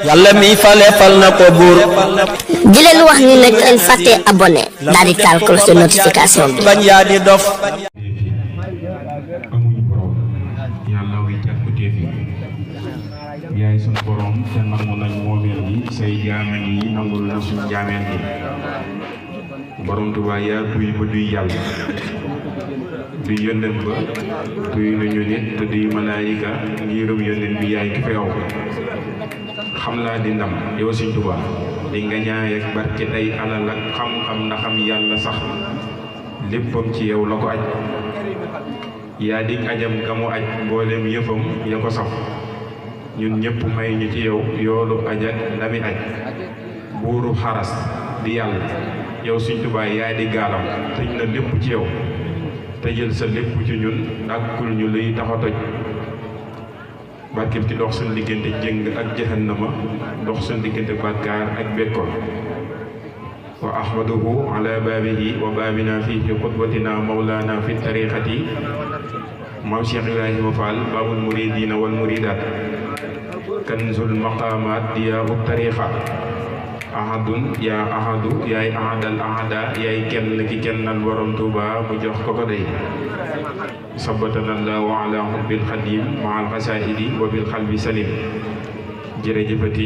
yàlla mi fale fal na ko buur di leen wax ni nag leen fàtte abonné daal di taal cloche de notification bi bañ yaa di dof amuñu borom yàlla wi càkkutéef yi yaay suñ borom te nangu nañ moomeel yi say jaameen yi nangul na suñ jaameen yi borom Tuubaa yaa duy ba duy yàlla duy yónneen ba duy nañu nit te duy malaayika ngirum yónneen bi yaay ki feew xam laa di ndam yow Sëñ Tuubaa di nga ñaay ak barke ay alal ak xam-xam na xam yàlla sax léppam ci yow la ko aj yaa dig ajam ka mu aj mboolem yëfam ya ko saf ñun ñëpp may ñu ci yow yoolu aja ndami aj buuru xaras di yàlla yow Sëñ Tuubaa yaa di gaalam tëj na lépp ci yow te jël sa lépp ci ñun dàkkul ñu luy tax a toj barkeb ci dox suñ diggante jëng ak jahannama dox suñ diggante bàkkaar ak bekkoon wa ahmaduhu ala baabihi wa baabina fihi qudwatina mawlana fi tariqati maam Cheikh Ibrahima Fall baabul muridina wal muridat kanzul maqamat diyaabu tariqa ahadun yaa ahadu yaay ahadal ahada yaay kenn ki kennal borom Tuuba mu jox ko ko day sabatana allahu ala hubbil xadim maal xasaahidi wa bil xalbi salim jërëjëfati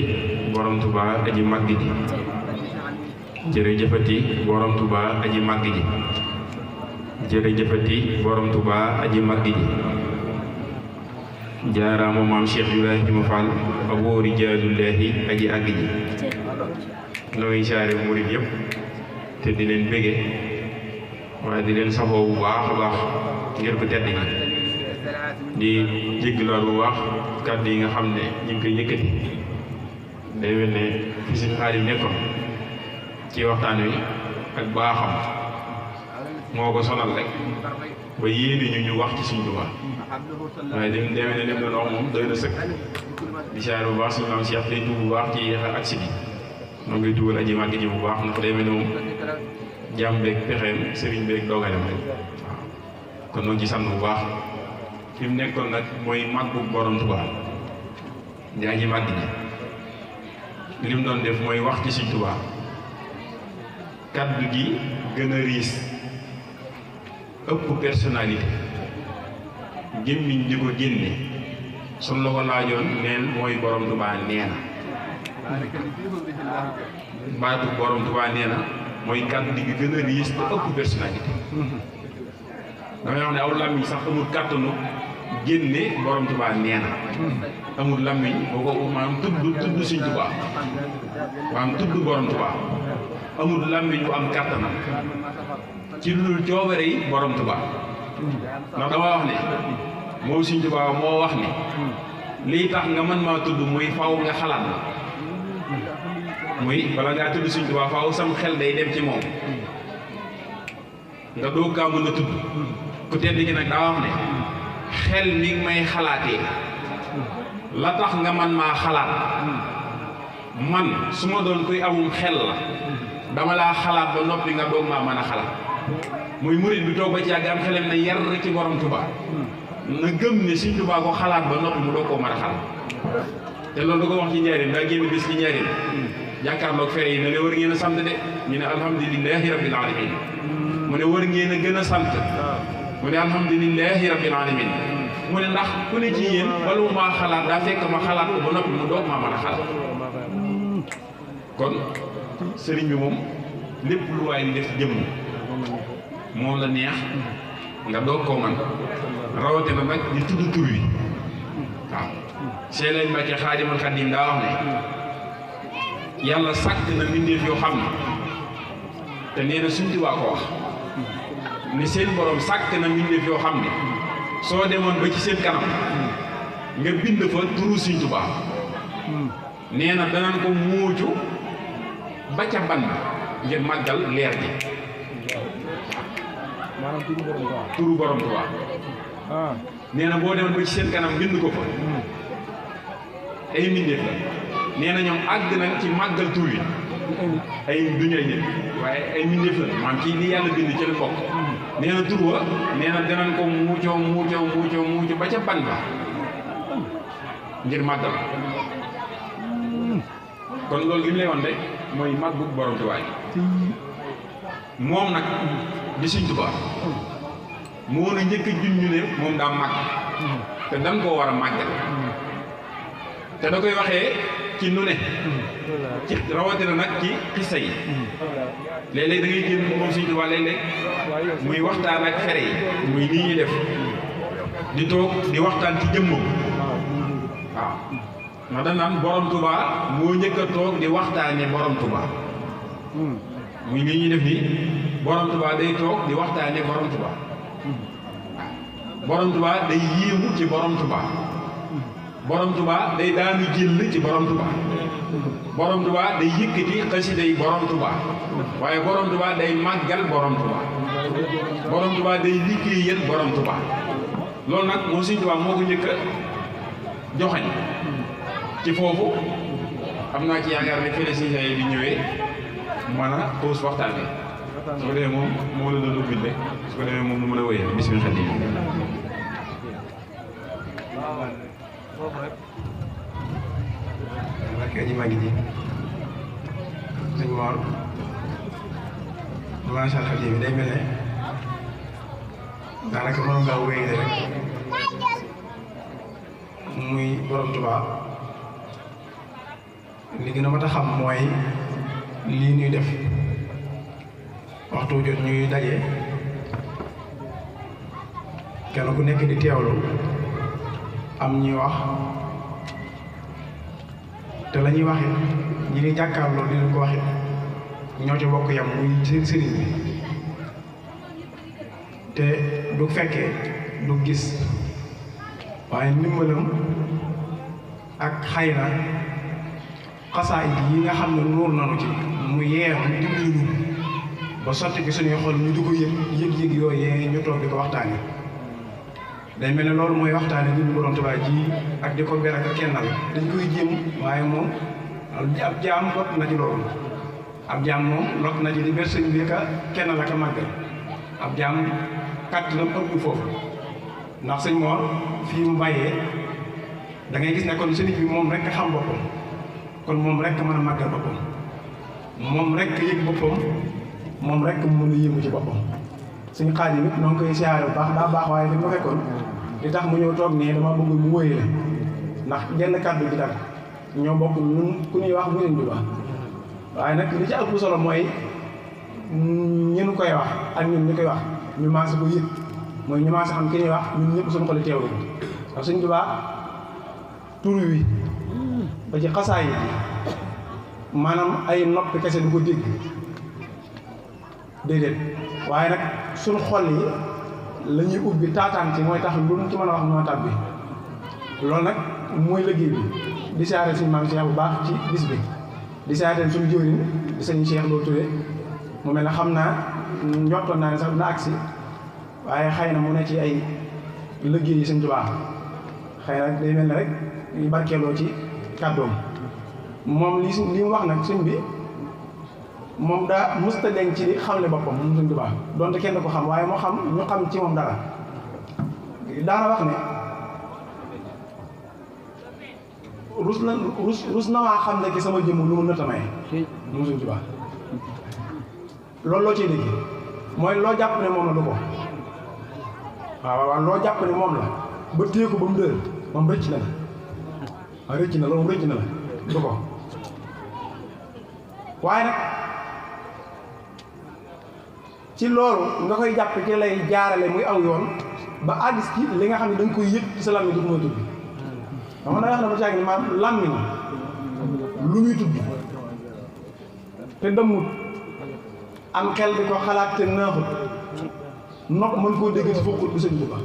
borom Tuuba aji màgg ji jërëjëfati borom Tuuba aji màgg ji jërëjëfati borom Tuuba aji màgg ji jaaraama maam Cheikh Ibrahima Fall aboo rijaalullahi aji àgg ji nooy saare murid yëpp te di leen bége waaye di leen safoo bu baax a baax ngir ko tedd gi di jégglaat bu baax kàddu yi nga xam ne ñu ngi koy yëkkati day mel ne fi suñu Xaadim nekkoon ci waxtaan wi ak baaxam moo ko sonal rek ba yéene ñu wax ci Sëñ Tuubaa waaye dem demee ne lim doon wax moom doy na sëkk di saare bu baax suñu maam Cheikh day tuub bu baax ci agsi bi moo ngi tugal aji màgg ji bu baax ndax day mel ne moom jàmm beeg pexeem sëriñ beeg doogalam rek waaw kon noonu ci sant bu baax fi mu nekkoon nag mooy màggu borom Tuubaa di aji màgg ji li mu doon def mooy wax ci Sëñ Tuubaa kaddu gi gën a riis ëpp personnalité gémmiñ di ko génne suñ la ko laajoon neen mooy borom Tuubaa nee na baatu borom Tuubaa nee na mooy kàddu gi gën a riis te ëpp personnalité damay wax ne aw làmmiñ sax amul kàttanu génne borom Tuubaa nee na amul làmmiñ boo ko maanaam tudd Sëñ Tuubaa maanaam tudd borom Tuubaa amul làmmiñ bu am kàttanam ci lu coobare yi borom Tuubaa ndax dama wax ne moo Sëñ Tuubaa moo wax ne lii tax nga mën maa tudd muy faw nga xalaat la muy bala ngaa tudd Sëñ Tuubaa faaw sam xel day dem ci moom nga doog kaa mën a tudd ku tedd gi nag daa wax ne xel mi ngi may xalaatee la tax nga man maa xalaat man su ma doon kuy amum xel la dama laa xalaat ba noppi nga doog maa mën a xalaat muy murit bi toog ba ci yàgg am xelam ne yar ci borom Tuubaa na gëm ne Sëñ Tuubaa ko xalaat ba noppi mu doog koo mën a xalaat te loolu da ko wax ci njaarim daa génn bés ci njaarim jàkkaarloog fere yi ne ne war ngeen a sant de ñu ne alhamdulilahi rabbil alamin mu ne war ngeen a gën a sant mu ne alhamdulilahi rabbil alamin mu ne ndax ku ne ci yéen bala mu maa xalaat daa fekk ma xalaat ko ba noppi mu doog maa mën a xalaat kon sëriñ bi moom lépp lu waay di def jëmm moom la neex nga doog koo man rawatina nag di tudd tur wi waaw Seex Laay Mbàkke Xaadimul Xaadim daa wax ne yàlla sàkk na mbindeef yoo xam ne te nee na Sëñ Tuubaa ko wax ne seen borom sàkk na mbindeef yoo xam ne soo demoon ba ci seen kanam nga bind fa turu Sëñ Tuubaa nee na danañ ko muucu ba ca ban ngir màggal leer gi maanaam turu borom Tuubaa nee na boo demoon ba ci seen kanam bind ko fa ay mbindeef la nee na ñoom àgg nañ ci màggal tur yi ay duñu ay nit waaye ay mbindeef la maanaam kii li yàlla bind ci la bokk nee na tur wa nee na danañ ko muucoo ba ca ban ba ngir màggal kon loolu li mu lay wan rek mooy màggu borom Tuubaa moom nag di Sëñ Tuubaa moo na njëkk a junñu ne moom daa màgg te dañ koo war a màggal te da koy waxee ci nu ne ci rawatina nag ci xissa yi léeg-léeg da ngay génn moom Sëñ Tuubaa léeg-léeg muy waxtaan ak fere yi muy nii ñuy def di toog di waxtaan ci jëmmam waaw ndax dañ naan borom Tuubaa moo njëkk a toog di waxtaane borom Tuubaa muy nii ñuy def nii borom Tuubaa day toog di waxtaane borom Tuubaa borom Tuubaa day yéemu ci borom Tuubaa borom Tuubaa day daanu jël ci borom Tuubaa borom Tuubaa day yëkkati xasida yi borom Tuubaa waaye borom Tuubaa day màggal borom Tuubaa borom Tuubaa day liggéeyal borom Tuubaa loolu nag moom Sëñ Tuubaa moo ko njëkk a joxañ ci foofu am naa ci yaakaar ne fële si saa yi bi ñëwee mën a xuus waxtaan bi su ko defee moom moo la doon ubbil rek su ko defee moom nu mën a wéyal bismillah xadim barke aji magi ji sëñ Mor macha allah xadim day mel ne daanaka mënoon ngaa wéy rek muy borom Tuubaa li gën a mat a xam mooy lii ñuy def waxtu jot ñuy daje kenn ku nekk di teewlu am ñuy wax te la ñuy waxit ñi ni jàkkaarloo di leen ko waxit ñoo ci bokk yam muy seen sëriñ bi te du fekkee du gis waaye ndimbalam ak xëy na xasaayid yi nga xam ne nuur nanu ci mu yeer dimbali ñu ba sotti ci suñuy xol ñu di ko yëg yooyee ñu toog di ko waxtaane day mel ne loolu mooy waxtaane nit ñu borom Tuubaa ji ak di ko ber ak kennal dañ koy jéem waaye moom ab jaam lot na ci loolu ab jaam moom lot na ci di ber sëñ bi ka kennal ak a màggal ab jaam kàttanam ëpp foofu ndax sëñ Mor fii mu bàyyee da ngay gis ne kon sëriñ bi moom rek xam boppam kon moom rek mën a màggal boppam moom rek yëg boppam moom rek mën a yëngu ci boppam suñu xaaj yi noo ngi koy siyaare bu baax daa baax waaye li ma fekkoon li tax mu ñëw toog nii dama bëgg mu wóoyee la ndax genn kàddu gi dara ñoo bokk ñun ku ñuy wax bu leen di wax waaye nag li ci ëpp solo mooy ñenu koy wax ak ñun ñu koy wax ñu maase ko yëg mooy ñu maase xam ki ñuy wax ñun ñëpp suñu xol teewlu ko ndax Sëñ Tuubaa tur wi ba ci xasaay yi maanaam ay noppi kese du ko dégg déedéet waaye nag suñ xol yi la ñuy ubbi taataan ci mooy tax lu mu ci mën a wax moo tàbbi loolu nag mooy liggéey bi di siyaare suñu maam Cheikh bu baax ci bis bi di siyaare suñu jëwriñ di sëñ Cheikh Lo Touré mu mel ne xam naa njortoon naa ne sax dina agsi waaye xëy na mu ne ci ay liggéey yi Sëñ Tuubaa xëy na day mel ne rek ñu barkeeloo ci kàddoom moom li mu wax nag sëñ bi moom daa musta denc ci xamle boppam moom Sëñ Tuubaa donte kenn ko xam waaye moo xam ñu xam ci moom dara daana wax ne rus na maa xam ne ki sama jëmm lu mu nëtt a may moom Sëñ Tuubaa loolu loo ciy dégg mooy loo jàpp ne moom la du ko waaw loo jàpp ne moom la ba téye ko ba mu dër moom rëcc na la waaw rëcc na la moom rëcc na la du ko waaye nag ci loolu nga koy jàpp ci lay jaarale muy aw yoon ba àggis ci li nga xam ne da nga koy yëg ci sa làmmiñ du ko mën a tudd dama na wax na ba caag ni maanaam làmmiñ lu muy tudd te dëmmut am xel di ko xalaat te naaxut nopp mën koo dégg ci fokkut bu Sëñ Tuubaa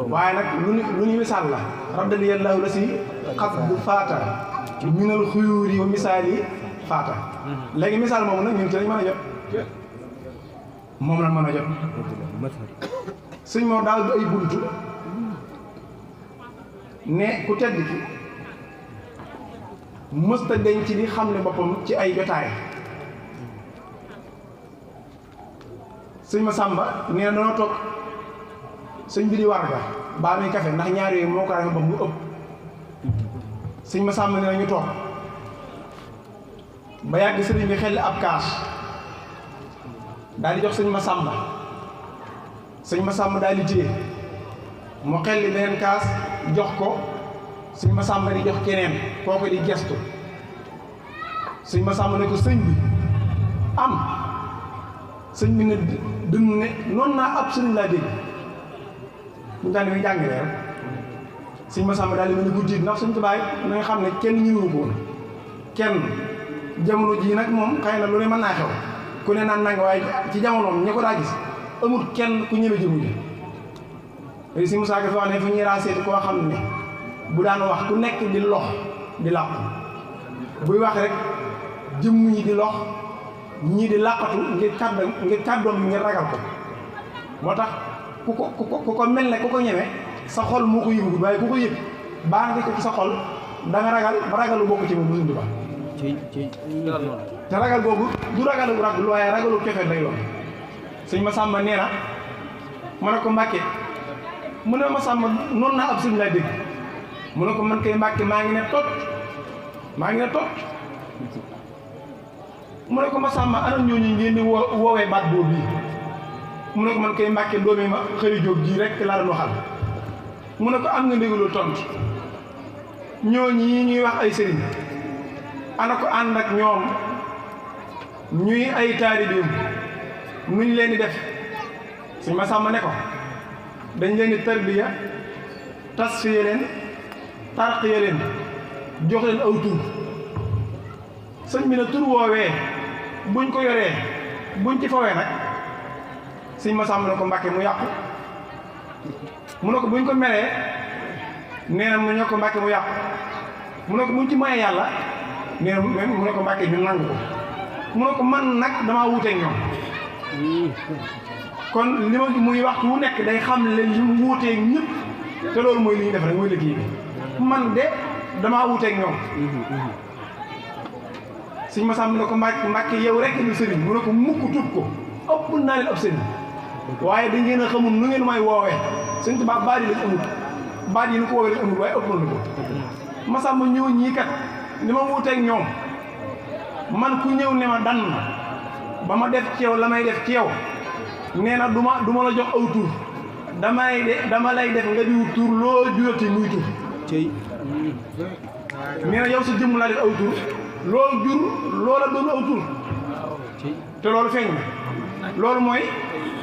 waaye nag lu ñu misaal la raddaliyallaahu la si xat bu faata minal xuyuur yi wa misaal yi faata léegi misaal moomu nag ñun ci lañ mën a jot moom la mën a jot sëñ Mor daal du ay buntu ne ku tedd ki mësta denc di xam ne boppam ci ay jotaay sëñ ma sàmba nee na danoo toog sëñ bi di war ga baa muy kafe ndax ñaar yooyu moo ko rafe ba mu ëpp sëñ Masamba ne ñu toog ba yàgg sëriñ bi xel ab kaas daal di jox sëñ Masamba daal di téye mu xel beneen kaas jox ko sëñ Masamba di jox keneen kooku di gestu sëñ Masamba ne ko sëñ bi am sëñ bi ne dënn ne noonu naa ab sëriñ laa dégg ñu daal di muy jàngale rek sëñ Masamba daal di mel ni ku tiit ndax sëñ Tuubaa na nga xam ne kenn ñëwu ko woon kenn jamono jii nag moom xëy na lu ne mën naa xew ku ne naan nanga waaye ci jamonoom ñi ko daa gis amul kenn ku ñëme jëmu ji léegi si Moussa Ka wax ne fu ñuy raaseeti koo xam ne bu daan wax ku nekk di lox di làqu buy wax rek jëmm ñi di lox ñii di làqatu ngir kàddoom bi ngir ragal ko moo tax ku ko mel ne ku ko ñeme sa xol moo ko yëngu waaye ku ko yëg baa nga ko ci sa xol da nga ragal ba ragalu bokk ci moom musuñ di ba te ragal boobu du ragalu ragul waaye ragalu cofeel lay doon sëñ Masamba nee na mu ne ko Mbàkke mu ne Masamba noonu naa ab sëñ laa dégg mu ne ko man kay Mbàkke maa ngi ne tot mu ne ko Masamba ana ñooñu ngeen di woowee baat boobu bii mu ne ko man kay Mbàkke doomi ma xëri jóob ji rek laa doon waxal mu ne ko am nga ndigalul tontu ñooñi ñuy wax ay sëriñ ana ko ànd ak ñoom ñuy ay taalibeem nuñ leen di def sëñ Masamba ne ko dañ leen di tarbiya tasfiya leen tarqiya leen jox leen aw tur sëñ bi ne tur woowee buñ ko yoree buñ ci fawee nag sëñ Masamba ne ko Mbàkke mu yàqu mu ne ko buñ ko meree nee na mu ne ko Mbàkke mu yàqu mu ne ko buñ ci mayee yàlla nee na mu ne ko Mbàkke ñu nangu ko mu ne ko man nag damaa wuuteeg ñoom kon li ma muy waxtu wu nekk day xam leen li mu wuuteeg ñëpp te loolu mooy li ñu def rek mooy liggéey bi man de damaa wuuteeg ñoom sëñ Masamba ne ko Mbàkke yow rek lu sëriñ mu ne ko mukk tut ko ëpp naa leen ab sëriñ waaye da ngeen a xamul nu ngeen may woowee sëñ Tuubaa baat yi lañ amul baat yi ni ko woowee lañ amul waaye ëpp na ko Masamba ñëw ñii kat li ma wuuteeg ñoom man ku ñëw ne ma dan ba ma def ci yow la may def ci yow nee na du ma la jox aw tur dama lay def nga diw tur loo jurati muy tur nee na yow sa jëmm laa def aw tur loo jur loola doon aw tur te loolu feeñ na loolu mooy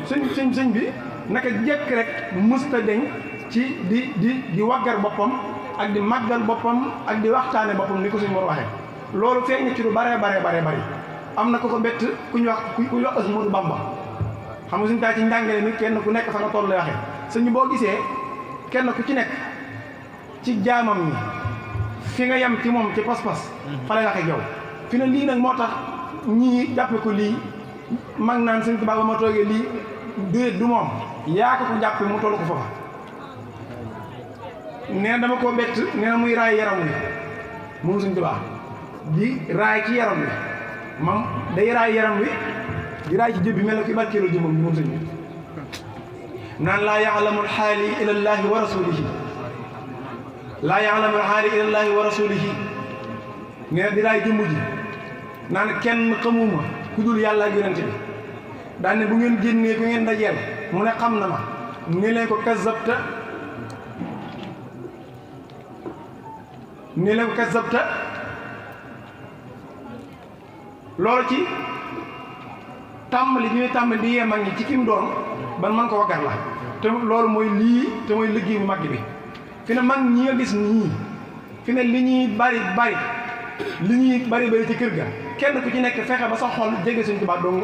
sëñ bi naka jekk rek musta deñ ci di waggar boppam ak di màggal boppam ak di waxtaane boppam ni ko suñ Mor waxee loolu feeñ na ci lu bare am na ko bett ku ñu wax Ahmadu Bamba xam nga suñu taa ci njàngale mi kenn ku nekk fa nga toll lay waxee sëñ boo gisee kenn ku ci nekk ci jaamam ñi fi nga yem ci moom ci pas-pas fa lay waxee yow fi ne lii nag moo tax ñii jàppe ko lii mag naan sëñ Tuubaa ba ma toogee lii déet du moom yaa ko jàppe mu toll ko foofa nee na dama koo bett nee na muy raay yaram wi moom sëñ Tuubaa di raay ci yaram wi mam day raay yaram wi di raay ci jëb bi mel na ki barkeelu jëmam bi moom sëñ bi naan laa ya'lamul xaali ilallaahi wa rasuulihi laa ya'lamul xaali ilallaahi wa rasuulihi nee na di raay jëmm ji naan kenn xamuma ku dul yàlla ak yonente bi daan ne bu ngeen génnee ku ngeen dajeel mu ne xam na ma ne leen ko kazzabta loolu ci tàmbali bi ñuy tàmbali di yee mag ñi ci kim doon ban man ko waggar la te loolu mooy lii te mooy liggéey bu mag bi fi ne mag ñi nga gis nii fi ne li ñuy bari ci kër ga kenn ku ci nekk fexe ba sa xol jege Sëñ Tuubaa dong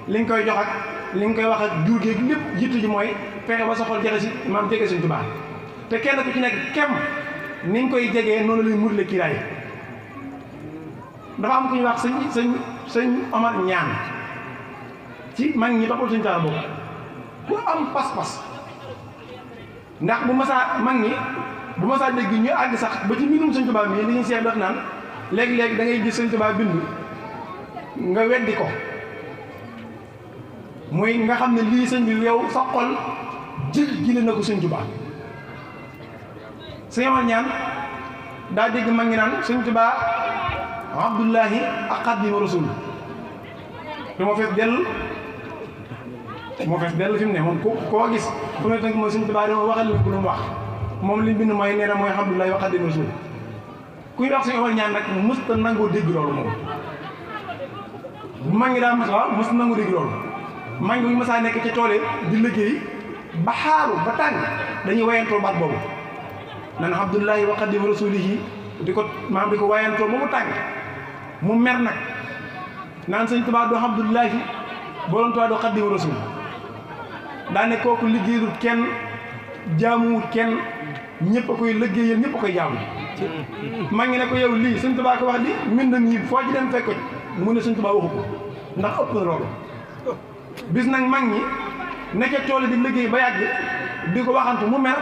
li nga koy jox ak li nga koy wax ak jur gi lépp jiitu ji mooy fexe ba sa xol jege Sëñ Tuubaa te kenn ku ci nekk kem ni nga koy jegee noonu lay murle kiraay dafa am ku ñuy wax sëñ Omar ñaan ci mag ñi toppal Sëñ Tuubaa boobu ku am pas-pas ndax bu masaa dégg ñu àgg sax ba ci mbindum Sëñ Tuubaa mii li ñuy seet def naan léegi-léegi da ngay gis Sëñ Tuubaa bind nga weddi ko muy nga xam ne lii sëñ bi yow sa xol jël gile na ko Sëñ Tuubaa sëñ Omar ñaan daa dégg ma ngi naan Sëñ Tuubaa Abdullahi ak Xaadimu Rasuul te moo fees dell fi mu ne moom koo gis fu ne tënk mooy Sëñ Tuubaa dama waxal leen ko lu mu wax moom li bind mooy nee na mooy Abdullahi wa Xaadimu Rasuul kuy wax Sëñ Omar Ñaan nag mësta nangoo dégg loolu moom bu mag ngi daa mësta nangoo dégg loolu mag ngi bu ñu mësaa nekk ci tool di liggéey ba xaaru ba tàng dañuy wayantoo baat boobu nan Abdullahi wa Xaadimu Rasuulihi di ko wayantoo ba mu tàng mu mer nag naan Sëñ Tuubaa doo Abdullahi borom Tuubaa doo Xaadimu Rasuul daa ne kooku liggéeyul kenn jaamuwul kenn ñëpp a koy liggéeyal ñëpp a koy jaamu maa ngi ne ko yow lii Sëñ Tuubaa ko wax di mbindam yi foo ci dem fekk ko mu ne Sëñ Tuubaa waxu ko ndax ëpp na loolu bis nag mag ñi nekk tool di liggéey ba yàgg di ko waxantu mu mer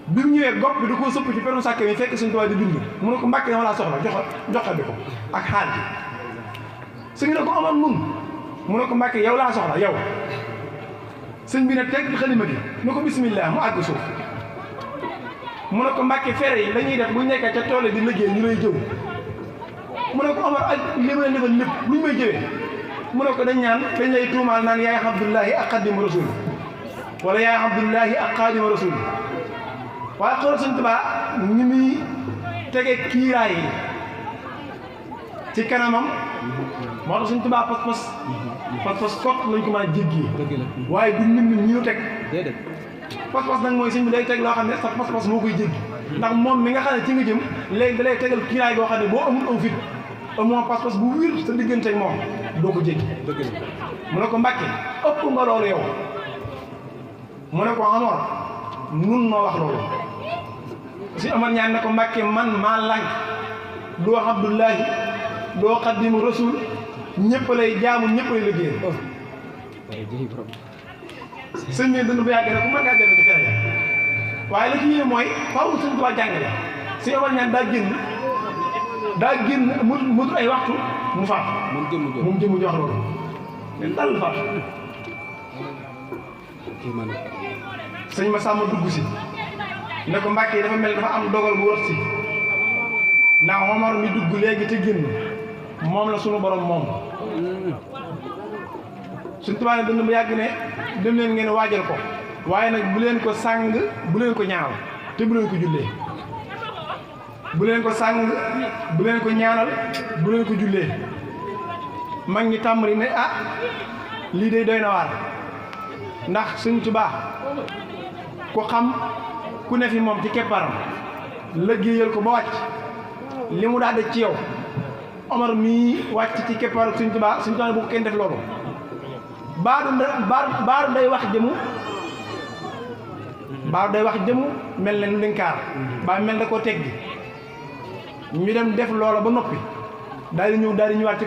bi mu ñëwee gopp bi da koo sëpp ci peru sàkke mi fekk Sëñ Tuubaa di bind mu ne ko Mbàkke dama laa soxla joxe bi ko ak xaal bi su ñu ne ko amal nun mu ne ko Mbàkke yow laa soxla yow sëñ bi ne teg xalima gi ne ko bismillah mu àgg suuf mu ne ko Mbàkke fere yi dañuy def bu ñu nekkee ca tool di liggéey ñu lay jëw mu ne ko Omar ak li ma leen defal lépp luñ may jëwee mu ne ko dañ lay tuumaal naan yaay Abdullahi ak Xaadimu Rasuul wala yaay Abdullahi ak Xaadimu Rasuul waaye xoolal Sëñ Tuubaa ni muy tege kiiraay yi ci kanamam moo tax Sëñ Tuubaa pas-pas kot lañ ko mën a jéggee waaye du nit ñi ñu teg pas-pas nag mooy sëñ bi day teg loo xam ne sa pas-pas moo koy jéggi ndax moom mi nga xam ne ci nga jëm léegi da lay tegal kiiraay boo xam ne boo amul aw fit amoo pas-pas bu wér sa diggante ak moom doo ko jéggi mu ne ko Mbàkke ëpp nga loolu yow mu ne ko Amar nun noo wax loolu si Omar Ñaan ne ko Mbàkke man maa lànk doo Abdullahi doo Xaadimu Rasuul ñëpp lay jaamu ñëpp lay liggéey sëñ bi dund bu yàgg rek ku mën ngaa dellu ci fere waaye la ci yéeme mooy faaw Sëñ Tuubaa jàngale si Omar Ñaan daa génn mu ay waxtu mu faat moom jëmm jox loolu leen dal faat sëñ ma sàmm dugg si ne ko Mbàkke dafa mel dafa am dogal bu wër si ndax Omar mi dugg léegi te génn moom la sunu borom moom Sëñ Tuubaa ne dund bu yàgg ne dem leen ngeen waajal ko waaye nag bu leen ko sàng bu leen ko ñaanal te bu leen ko jullee bu leen ko sàng bu leen ko ñaanal bu leen ko jullee mag ñi tàmbali ne lii de doy na waar ndax Sëñ Tuubaa ku xam ku ne fi moom ci kepparam liggéeyal ko ba wàcc li mu daa daj ci yow Omar mii wàcc ci kepparam Sëñ Tuubaa Sëñ Tuubaa bu ko kenn def loolu baaru day wax jëmu mel ne lu linkaar baa mel da koo teggi ñu dem def loola ba noppi daal di ñëwaat ci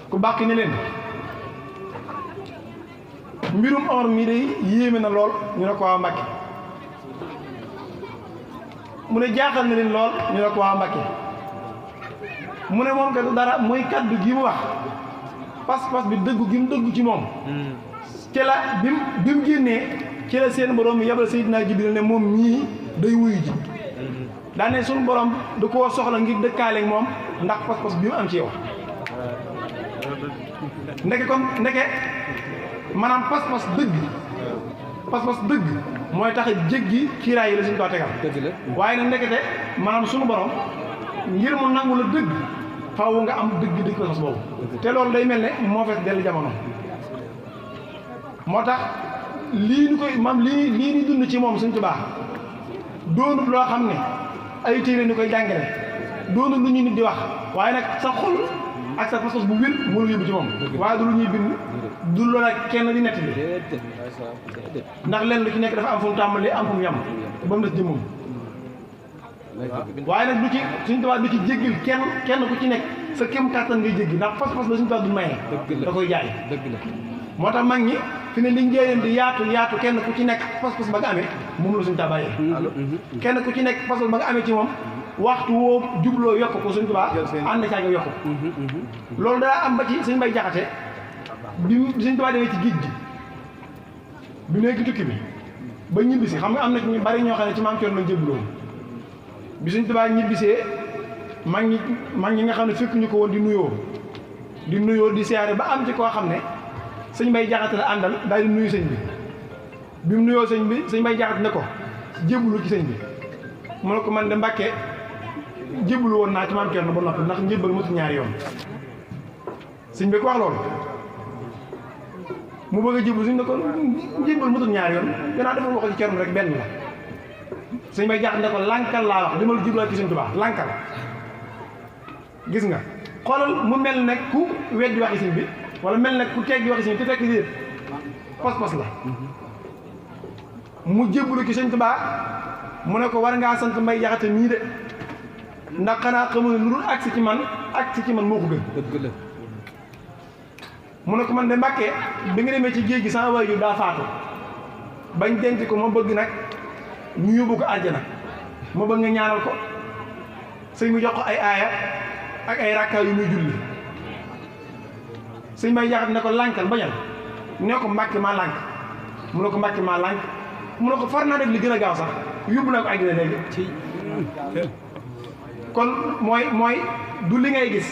ku bàq ne leen mbirum Omar mii day yéeme na lool ñu ne ko waa Mbàkke mu ne jaaxal na leen lool ñu ne ko waa Mbàkke mu ne moom kat du dara mooy kaddu gi mu wax pas-pas bi dëggu gi mu dëggu ci moom ci la bi mu génnee ci la seen borom mi yabal Seydina Jibril ne moom ñii day wuyu ji daane suñu borom da koo soxla ngir dëkkaale ak moom ndax pas-pas bi mu am ci yow ndeke maanaam pas-pas dëgg mooy tax a jéggi kiiraay yi la suñu koo tegal waaye nag ndekete maanaam suñu borom ngir mu nangu la dëgg faaw nga am dëgg pas-pas boobu te loolu day mel ne moo fees dellu jamono moo tax lii ñu koy lii ñu dund ci moom Sëñ Tuubaa doonut loo xam ne ay téere ñu koy jàngale doonut lu ñuy nit di wax waaye nag sa xol ak sa pas-pas bu wér moo la yóbbu ci moom waaye du lu ñuy bind du loolu ak kenn di nett bi ndax lenn lu ci nekk dafa am fu mu tàmbalee am fu mu yem ba mu des jëmmam waaye nag du ci Sëñ Tuubaa du ci jéggil kenn ku ci nekk sa kem kàttan ngay jéggi ndax pas-pas la Sëñ Tuubaa du maye da koy jaay moo tax mag ñi fi ne li njëriñ di yaatu kenn ku ci nekk pas-pas ba nga amee moom la Sëñ Tuubaa bàyyee kenn ku ci nekk pas-pas ba nga amee ci moom waxtu woo jubloo yokk ko Sëñ Tuubaa ànd ca nga yokk loolu daa am ba ci Sëñ Mbay Jaxate bi Sëñ Tuubaa demee ci géej gi bi nekk tukki bi ba ñibbi si xam nga am na ñu bari ñoo xam ne ci maam Cerno lañ jébbaloo bi Sëñ Tuubaa ñibbisee mag ñi nga xam ne fekk ñu ko woon di nuyoo di siyaare ba am ci koo xam ne sëñ Mbay Jaxate la àndal daal di nuyu sëñ bi mu nuyoo sëñ bi sëñ Mbay Jaxate ne ko jébbalu ci sëñ bi mu ne ko man de Mbàkke jébbalu woon naa ci Maam Cerno ba noppi ndax njébbal matu ñaari yoon sëñ bi ko wax loolu mu bëgg a jébbalu sëñ ne ko njébbal matu ñaari yoon gannaaw dafa wax ci Cerno rek benn la sëñ Mbay Jaxate ne ko lànkal laa wax demal jébbalu ci Sëñ Tuubaa lànkal gis nga xoolal mu mel ne ku weddi waxi sëñ bi wala mel ne ku teggi waxi sëñ bi te fekk lépp pas-pas la mu jébbalu ci Sëñ Tuubaa mu ne ko war ngaa sant Mbay Jaxate mii de ndax xanaa xamul ne lu dul agsi ci man moo ko gën dëgg la mu ne ko man de Mbàkke bi nga demee ci géej gi sama waajur daa faatu bañ denc ko ma bëgg nag ñu yóbbu ko àjjana ma bëgg nga ñaanal ko sëñ mu jox ko ay aaya ak ay rakka yu muy julli sëñ Mbay Jaxate ne ko lànkal bañal ne ko Mbàkke maa lànk mu ne ko Mbàkke maa lànk mu ne ko far naa def li gën a gaaw sax yóbbu naa ko àjjana léegi ci kon mooy du li ngay gis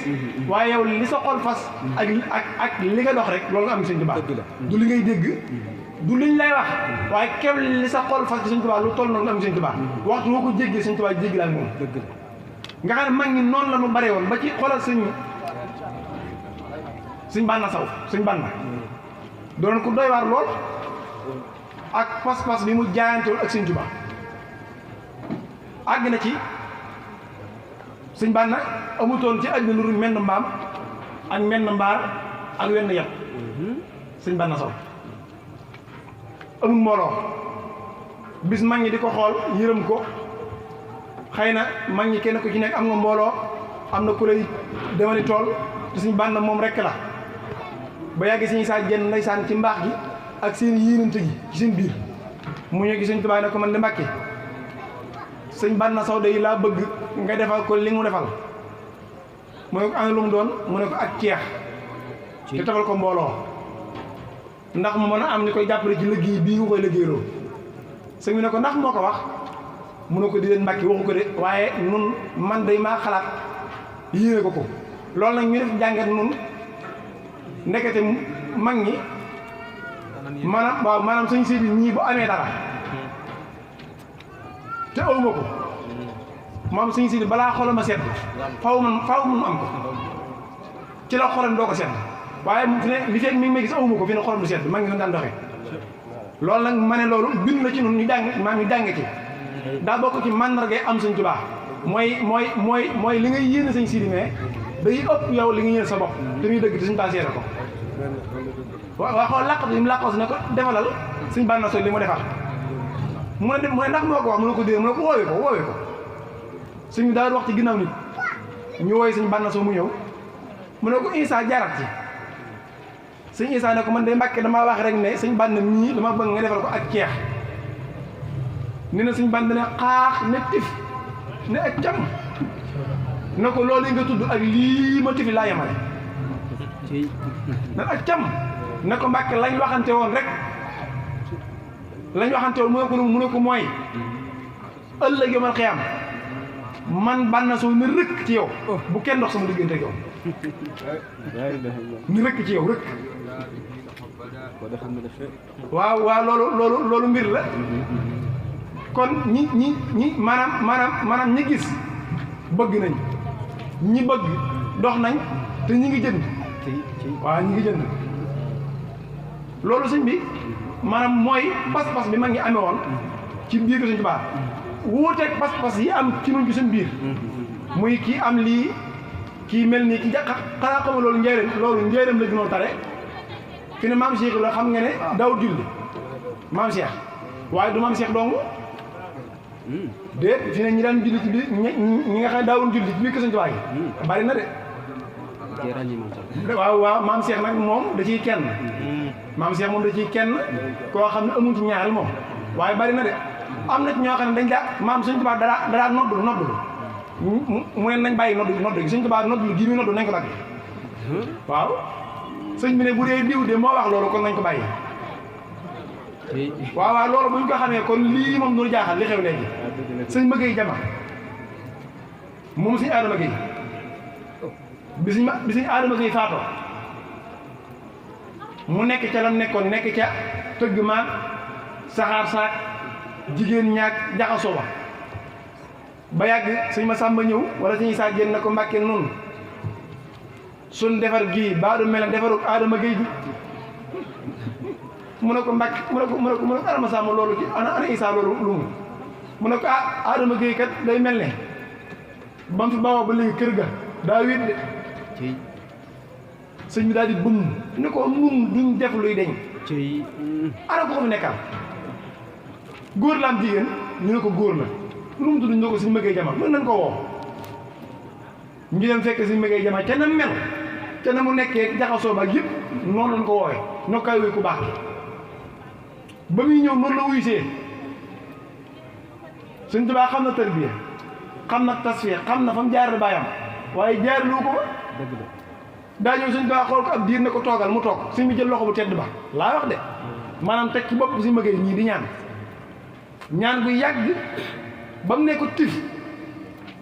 waaye yow li sa xol fas ak li nga dox rek loolu nga am Sëñ Tuubaa du li ngay dégg du liñ lay wax waaye kew li sa xol fas ci Sëñ Tuubaa lu toll noonu nga am Sëñ Tuubaa waxtu woo ko jéggee Sëñ Tuubaa jéggi la ak moom nga xam ne mag ñi noonu la ñu bare woon ba ci xoolal sëñ Banna Saw sëñ Banna doon ko doy waar lool ak pas-pas bi mu jaayantoon ak Sëñ Tuubaa àgg na ci sëñ Banna amutoon ci àddina lu dul menn mbaam ak menn mbaar ak wenn yat sëñ Banna Saw amul mbooloo bis mag ñi di ko xool yërëm ko xëy na mag ñi kenn ku ci nekk am nga mbooloo am na ku lay demali tool te sëñ Banna moom rekk la ba yàgg sëñ saa jenn ndeysaan ci mbaax gi ak seen yéenante gi ci seen biir mu ñëw gi Sëñ Tuubaa ne ko man de Mbàkke sëñ Banna Saw day laa bëgg nga defal ko li mu defal mu ne ko ana lu mu doon mu ne ko ak ceex te tafal ko mbooloo ndax mu mën a am ni koy jàppale ci liggéey bii nga koy liggéeyloo sëñ bi ne ko ndax moo ko wax mu ne ko di leen Mbàkke waxu ko de waaye nun man day maa xalaat yéene ko loolu nag ñu def jàngat nun ndekete mag ñi maanaam sëñ Sidi ñii bu amee dara te awma ko moom sëñ Sidi balaa xolam a sedd faw mun am ko ci la xolam doo ko sedd waaye fi ne li fekk mi ngi may gis awma ko fi ne xolam du sedd mag ngi noonu daan doxee loolu nag ma ne loolu bind na ci nun ñu jàng ci daa bokk ci màndargay am Sëñ Tuubaa mooy li ngay yéene sëñ Sidi mais day ëpp yow li nga yéene sa bopp te muy dëgg te Sëñ Tuubaa seere ko waaw xool làqatu yi mu làqoo si ne ko defalal Sëñ Banna Saw li mu defal mu ne ndax moo ko wax mu ne ko dée mu ne ko woowee ko sëñ bi daal wax ci ginnaaw nit ñu wooy Sëñ Banna Saw mu ñëw mu ne ko Isaa jaarat ci sëñ Isaa ne ko man de Mbàkke damaa wax rek ne Sëñ Banna mii dama bëgg nga defal ko ak ceex ni na Sëñ Banna ne xaax ne tif ne ak cam ne ko loolu nga tudd ak lii ma tifi laa yemale ne ak cam ne ko Mbàkke lañ waxante woon rek mu ne ko mooy ëllëg yomal xiyam man Banna Saw ne rëkk ci yow bu kenn dox sama diggante ak yow ni rëkk ci yow rëkk waaw loolu mbir la kon ñi maanaam ñi gis bëgg nañ ñi bëgg dox nañ te ñi ngi jënd waaw ñi ngi jënd loolu sëñ bi maanaam mooy pas-pas bi mag ñi amee woon ci biir ko Sëñ Tuubaa wuuteeg pas-pas yi am ci nun ci seen biir muy kii am lii kii mel nii ki xanaa xama loolu njëriñ la gënoon tare fi ne maam Cheikh la xam nga ne daawul julli maam Cheikh waaye du maam Cheikh dong déet fi ne ñi daan julli ci biir ñi nga xam ne daawul julli ci biir Sëñ Tuubaa gi bari na de waaw maam Cheikh nag moom da ciy kenn maam Cheikh moom da ciy kenn koo xam ne amuñ ci ñaareel moom waaye bari na de am na ci ñoo xam ne dañ daa maam Sëñ Tuubaa dadaa noddul mu ne nañ bàyyi noddu gi Sëñ Tuubaa noddu gi muy noddu nañ ko dagg waaw sëñ bi ne bu dee diw de moo wax loolu kon nañ ko bàyyi waaw loolu buñ ko xamee kon lii moom du jaaxal li xew léegi sëñ bëggee jama moom suñu Adama Gueye bi suñu Adama Gueye faatoo mu nekk ca lam nekkoon nekk ca tëgg maag saxaar saak jigéen ñaag jaxasoo ba yàgg suñ ma sàmba ñëw wala suñu saa génn na ko Mbàkke noonu suñ defar gii baa du mel ne defaru Adama Gueye bi mu ne ko Mbàkke mu ne ko Adama Samba loolu ci ana Isaa loolu lu mu ne ko Adama Gueye kat day mel ne ba mu fi bawoo ba léegi kër ga daa wéet de sëñ bi daal di bum ne ko nun duñ def luy deñ ana ko fi nekkal góor la am jigéen ñu ne ko góor la lu mu tudd ñu ko suñu mëggee jama mën nañ ko woo ñu dem fekk suñu mëggee jama ca na mel ca na mu nekkee jaxasoo ba yëpp noonu lañ ko woowee noo kay wuy ku baax ba muy ñëw noonu la wuy see Sëñ Tuubaa xam na tarbiya xam na tasfiya xam na fa mu jaar baayam waaye jaar lu ko ba daa ñëw Sëñ Tuubaa xool ko ab diir ne ko toogal mu toog suñ bi jël loxo bu tedd ba laa wax de maanaam teg ci bopp si mëggee ñii di ñaan bu yàgg ba mu ne ko tif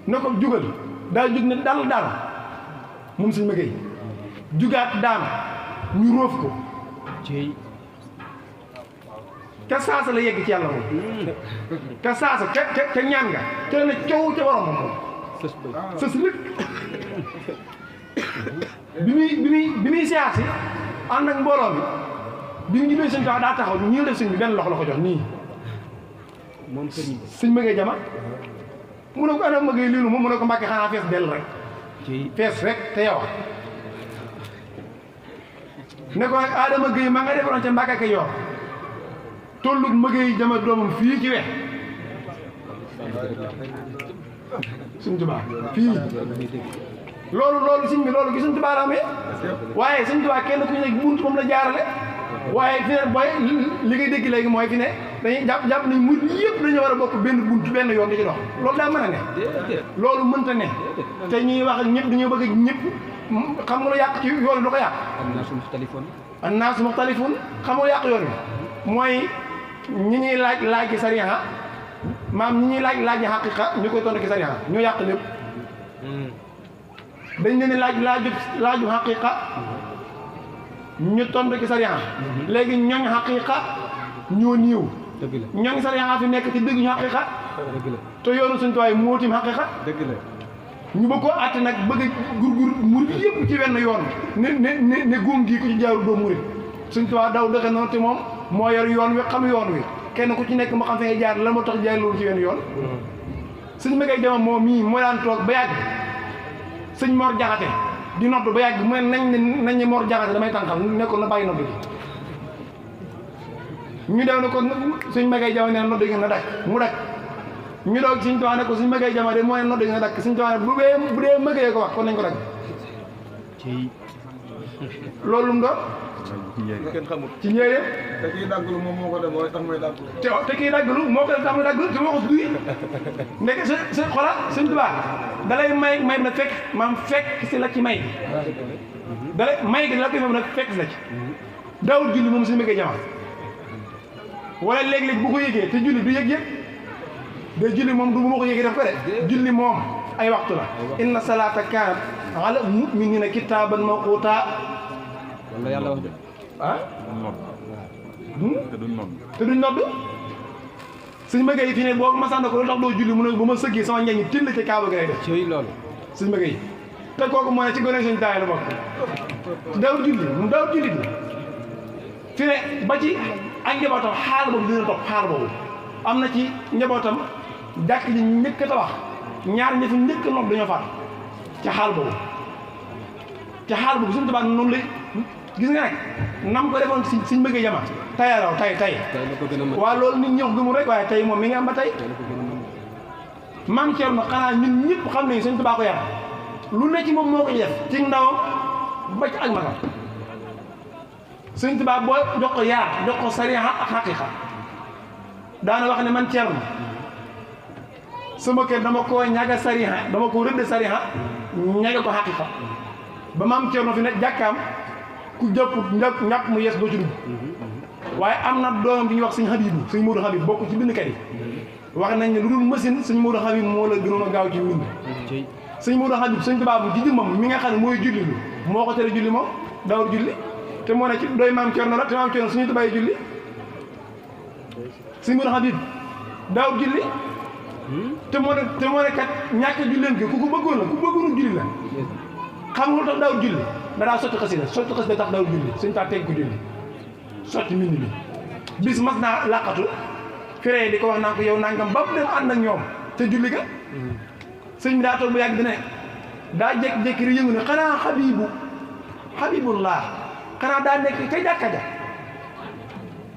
ne ko jugal daa jug ne dal moom suñ mëggee jugaat daan ñu róof ko ca saasa la yegg ci yàlla moom ca saasa ca ñaan nga ca la ne coow ca borom moom sës lépp bi muy siyaar si ànd ak mbooloo bi mu ñibbee Sëñ Tuubaa daa taxaw ñii def sëñ bi benn loxo la ko jox nii moom sëriñ bi sëñ mëggee jama mu ne ko ana mëggee liinu moom mu ne ko Mbàkke xanaa fees dell rek fees rek te yow ne ko nag Adama Gueye ma nga defaroon ca Mbàkke Kajoor tollut mëggee jama doomam fii ci wex Sëñ Tuubaa fii loolu sëñ bi loolu gi Sëñ Tuubaa la amee waaye Sëñ Tuubaa kenn ku ñu ne bunt moom la jaarale waaye fi ne booy li ngay dégg léegi mooy fi ne dañuy jàpp nañ mu yëpp dañu war a bokk benn bunt benn yoon di ci dox loolu daa mën a ne loolu mënta ne te ñuy wax ak ñëpp dañoo bëgg ñëpp xam nga lu yàq ci yoon du ko yàq annaasu muxtalifun xam nga lu yàq yoon bi mooy ñi ñuy laaj ci sariya maam ñi ñuy laaj xaqiqa ñu koy tontu ci sariya ñu yàq lépp dañ leen laaju xaqiqa ñu tontu ci sariya léegi ñooñ xaqiqa ñoo niiw ñooñ sariya fi nekk ci dëgg ñu xaqiqa te yoonu Sëñ Tuubaa moo tim xaqiqa ñu bëgg koo àtte nag bëgg a gurgur murit yëpp ci wenn yoon ne góom gii ko ci jaarul doo murit Sëñ Tuubaa daw doxe noonu te moom moo yor yoon wi xam yoon wi kenn ku ci nekk moo xam fi ngay jaar la moo tax jaay loolu ci wenn yoon Sëñ Mëggee Jama moom mii moo daan toog ba yàgg sëñ Mor Jaxate di nodd ba yàgg mu ne nañ ne Mor Jaxate damay tànqal nekkoon na bàyyi nodd gi ñu dew ne ko Sëñ Mëggee Jama ne nodd gi na dakk mu dakk ñu doog Sëñ Tuubaa ne ko Sëñ Mëggee Jama de moo ne nodd gi na dakk Sëñ Tuubaa ne bu dee mëggee ko wax kon nañ ko dakk loolu mu doon kenn xamul ci njëriñ te kii dàggulu moom moo ko def mooy tax muy dàggulu te kii dàggulu moo ko def tax muy dàggulu te moo ko duy ndeke sa xola Sëñ Tuubaa dalay may nag fekk maam fekk si la ci may dalay may gi la koy fam nag fekk si la ci daawul julli moom Sëñ Mëggee Jama wala léeg-léeg bu ko yëgee te julli du yëg day julli moom du bu ma ko yëgee def ko de julli moom ay waxtu la inna salaata kaanat ala mu'minina kitaaban mawquuta wala yàlla wax de te duñ nodd Sëñ Mëggee yi fi ne boo masaan na ko lu tax doo julli mu ne bu ma sëggee sama njañ ñi till ci kaaba gi lay def ci loolu Sëñ Mëggee yi te kooku moo ne ci gone suñu taay la bokk daw julli mu daw julli bi fi ne ba ci ak njabootam xaal boobu dina topp xaal boobu am na ci njabootam jàkk ji njëkk a tabax ñaar ñi fi njëkk a nodd dañoo faat ca xaal boobu Sëñ Tuubaa noonu lay gis nga nag nam ko defoon Sëñ Mëggee Jama tayaraw tay waaw loolu nit ñi wax gëmul rek waaye tey moom mi ngi am ba tey maam Cerno xanaa ñun ñëpp xam nañu Sëñ Tuubaa ko yar lu ne ci moom moo ko def ci ndawam ba ci ak magam Sëñ Tuubaa boo jox ko yaar jox ko sariya ak xaqiqa daana wax ne man Cerno sama kër dama koo ñaga sariya dama ko rëdd sariya ñaga ko xaqiqa ba maam Cerno fi ne jàkkaam ku jàpp ñàpp mu yees doo ci dugg waaye am na doomam bi ñuy wax Sëñ Habibu Sëñ Moodu Habib bokk ci bindkat yi wax nañ ne lu dul machine sëñ Modou Habib moo la gënoon a gaaw ci mbind sëñ Modou Habib sëñ Tuubaa bu ci moom mi nga xam ne mooy julli lu moo ko tere julli moom daawul julli te moo ne ci doy maam Cerno la te maam Cerno suñu Tuubaa yi julli sëñ Modou Habib daawul julli te moo ne kat ñàkk julleen gi ku ko bëggoon la ku bëggoonu julli la xam nga lu tax daawul julli da daa sotti xasida tax daawul julli sëñ taa teg ko julli sotti mbind bi bis mas naa làqatu firee di ko wax naan ko yow nangam ba mu dem ànd ak ñoom te julli ga sëñ bi daa toog bu yàgg dina daa jékki-jékki rek yëngu ne xanaa Habibullah xanaa daa nekk ca jàkka ja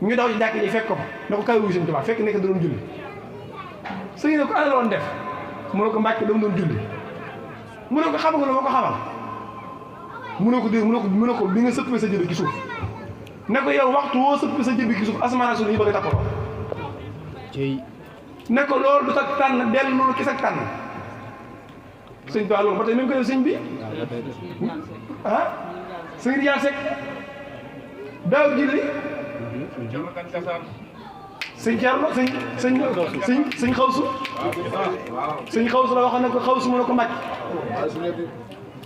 ñu daw ci jàkka ji fekk ko fa ne ko kaw wu sëñ Tuubaa fekk nekk da doon julli sëñ ne ko ana la doon def mu ne ko Mbàkke dama doon julli mu ne ko xam nga lu ma ko xamal mu ne ko dégg mu ne ko bi nga sëppee sa jëbi ci suuf ne ko yow waxtu woo sëppee sa jëbi ci suuf asamaan ak suuf yi bëgg a tappaloo ne ko loolu du sag tànn dellu loolu ki sag tànn sëñ Tuubaa loolu ba tey même ko def sëñ bi ah sëñ Rijaal Sekk daaw julli sëñ Cerno sëñ Xawsu sëñ Xawsu la waxoon ne ko Xawsu mu ne ko Mbàkke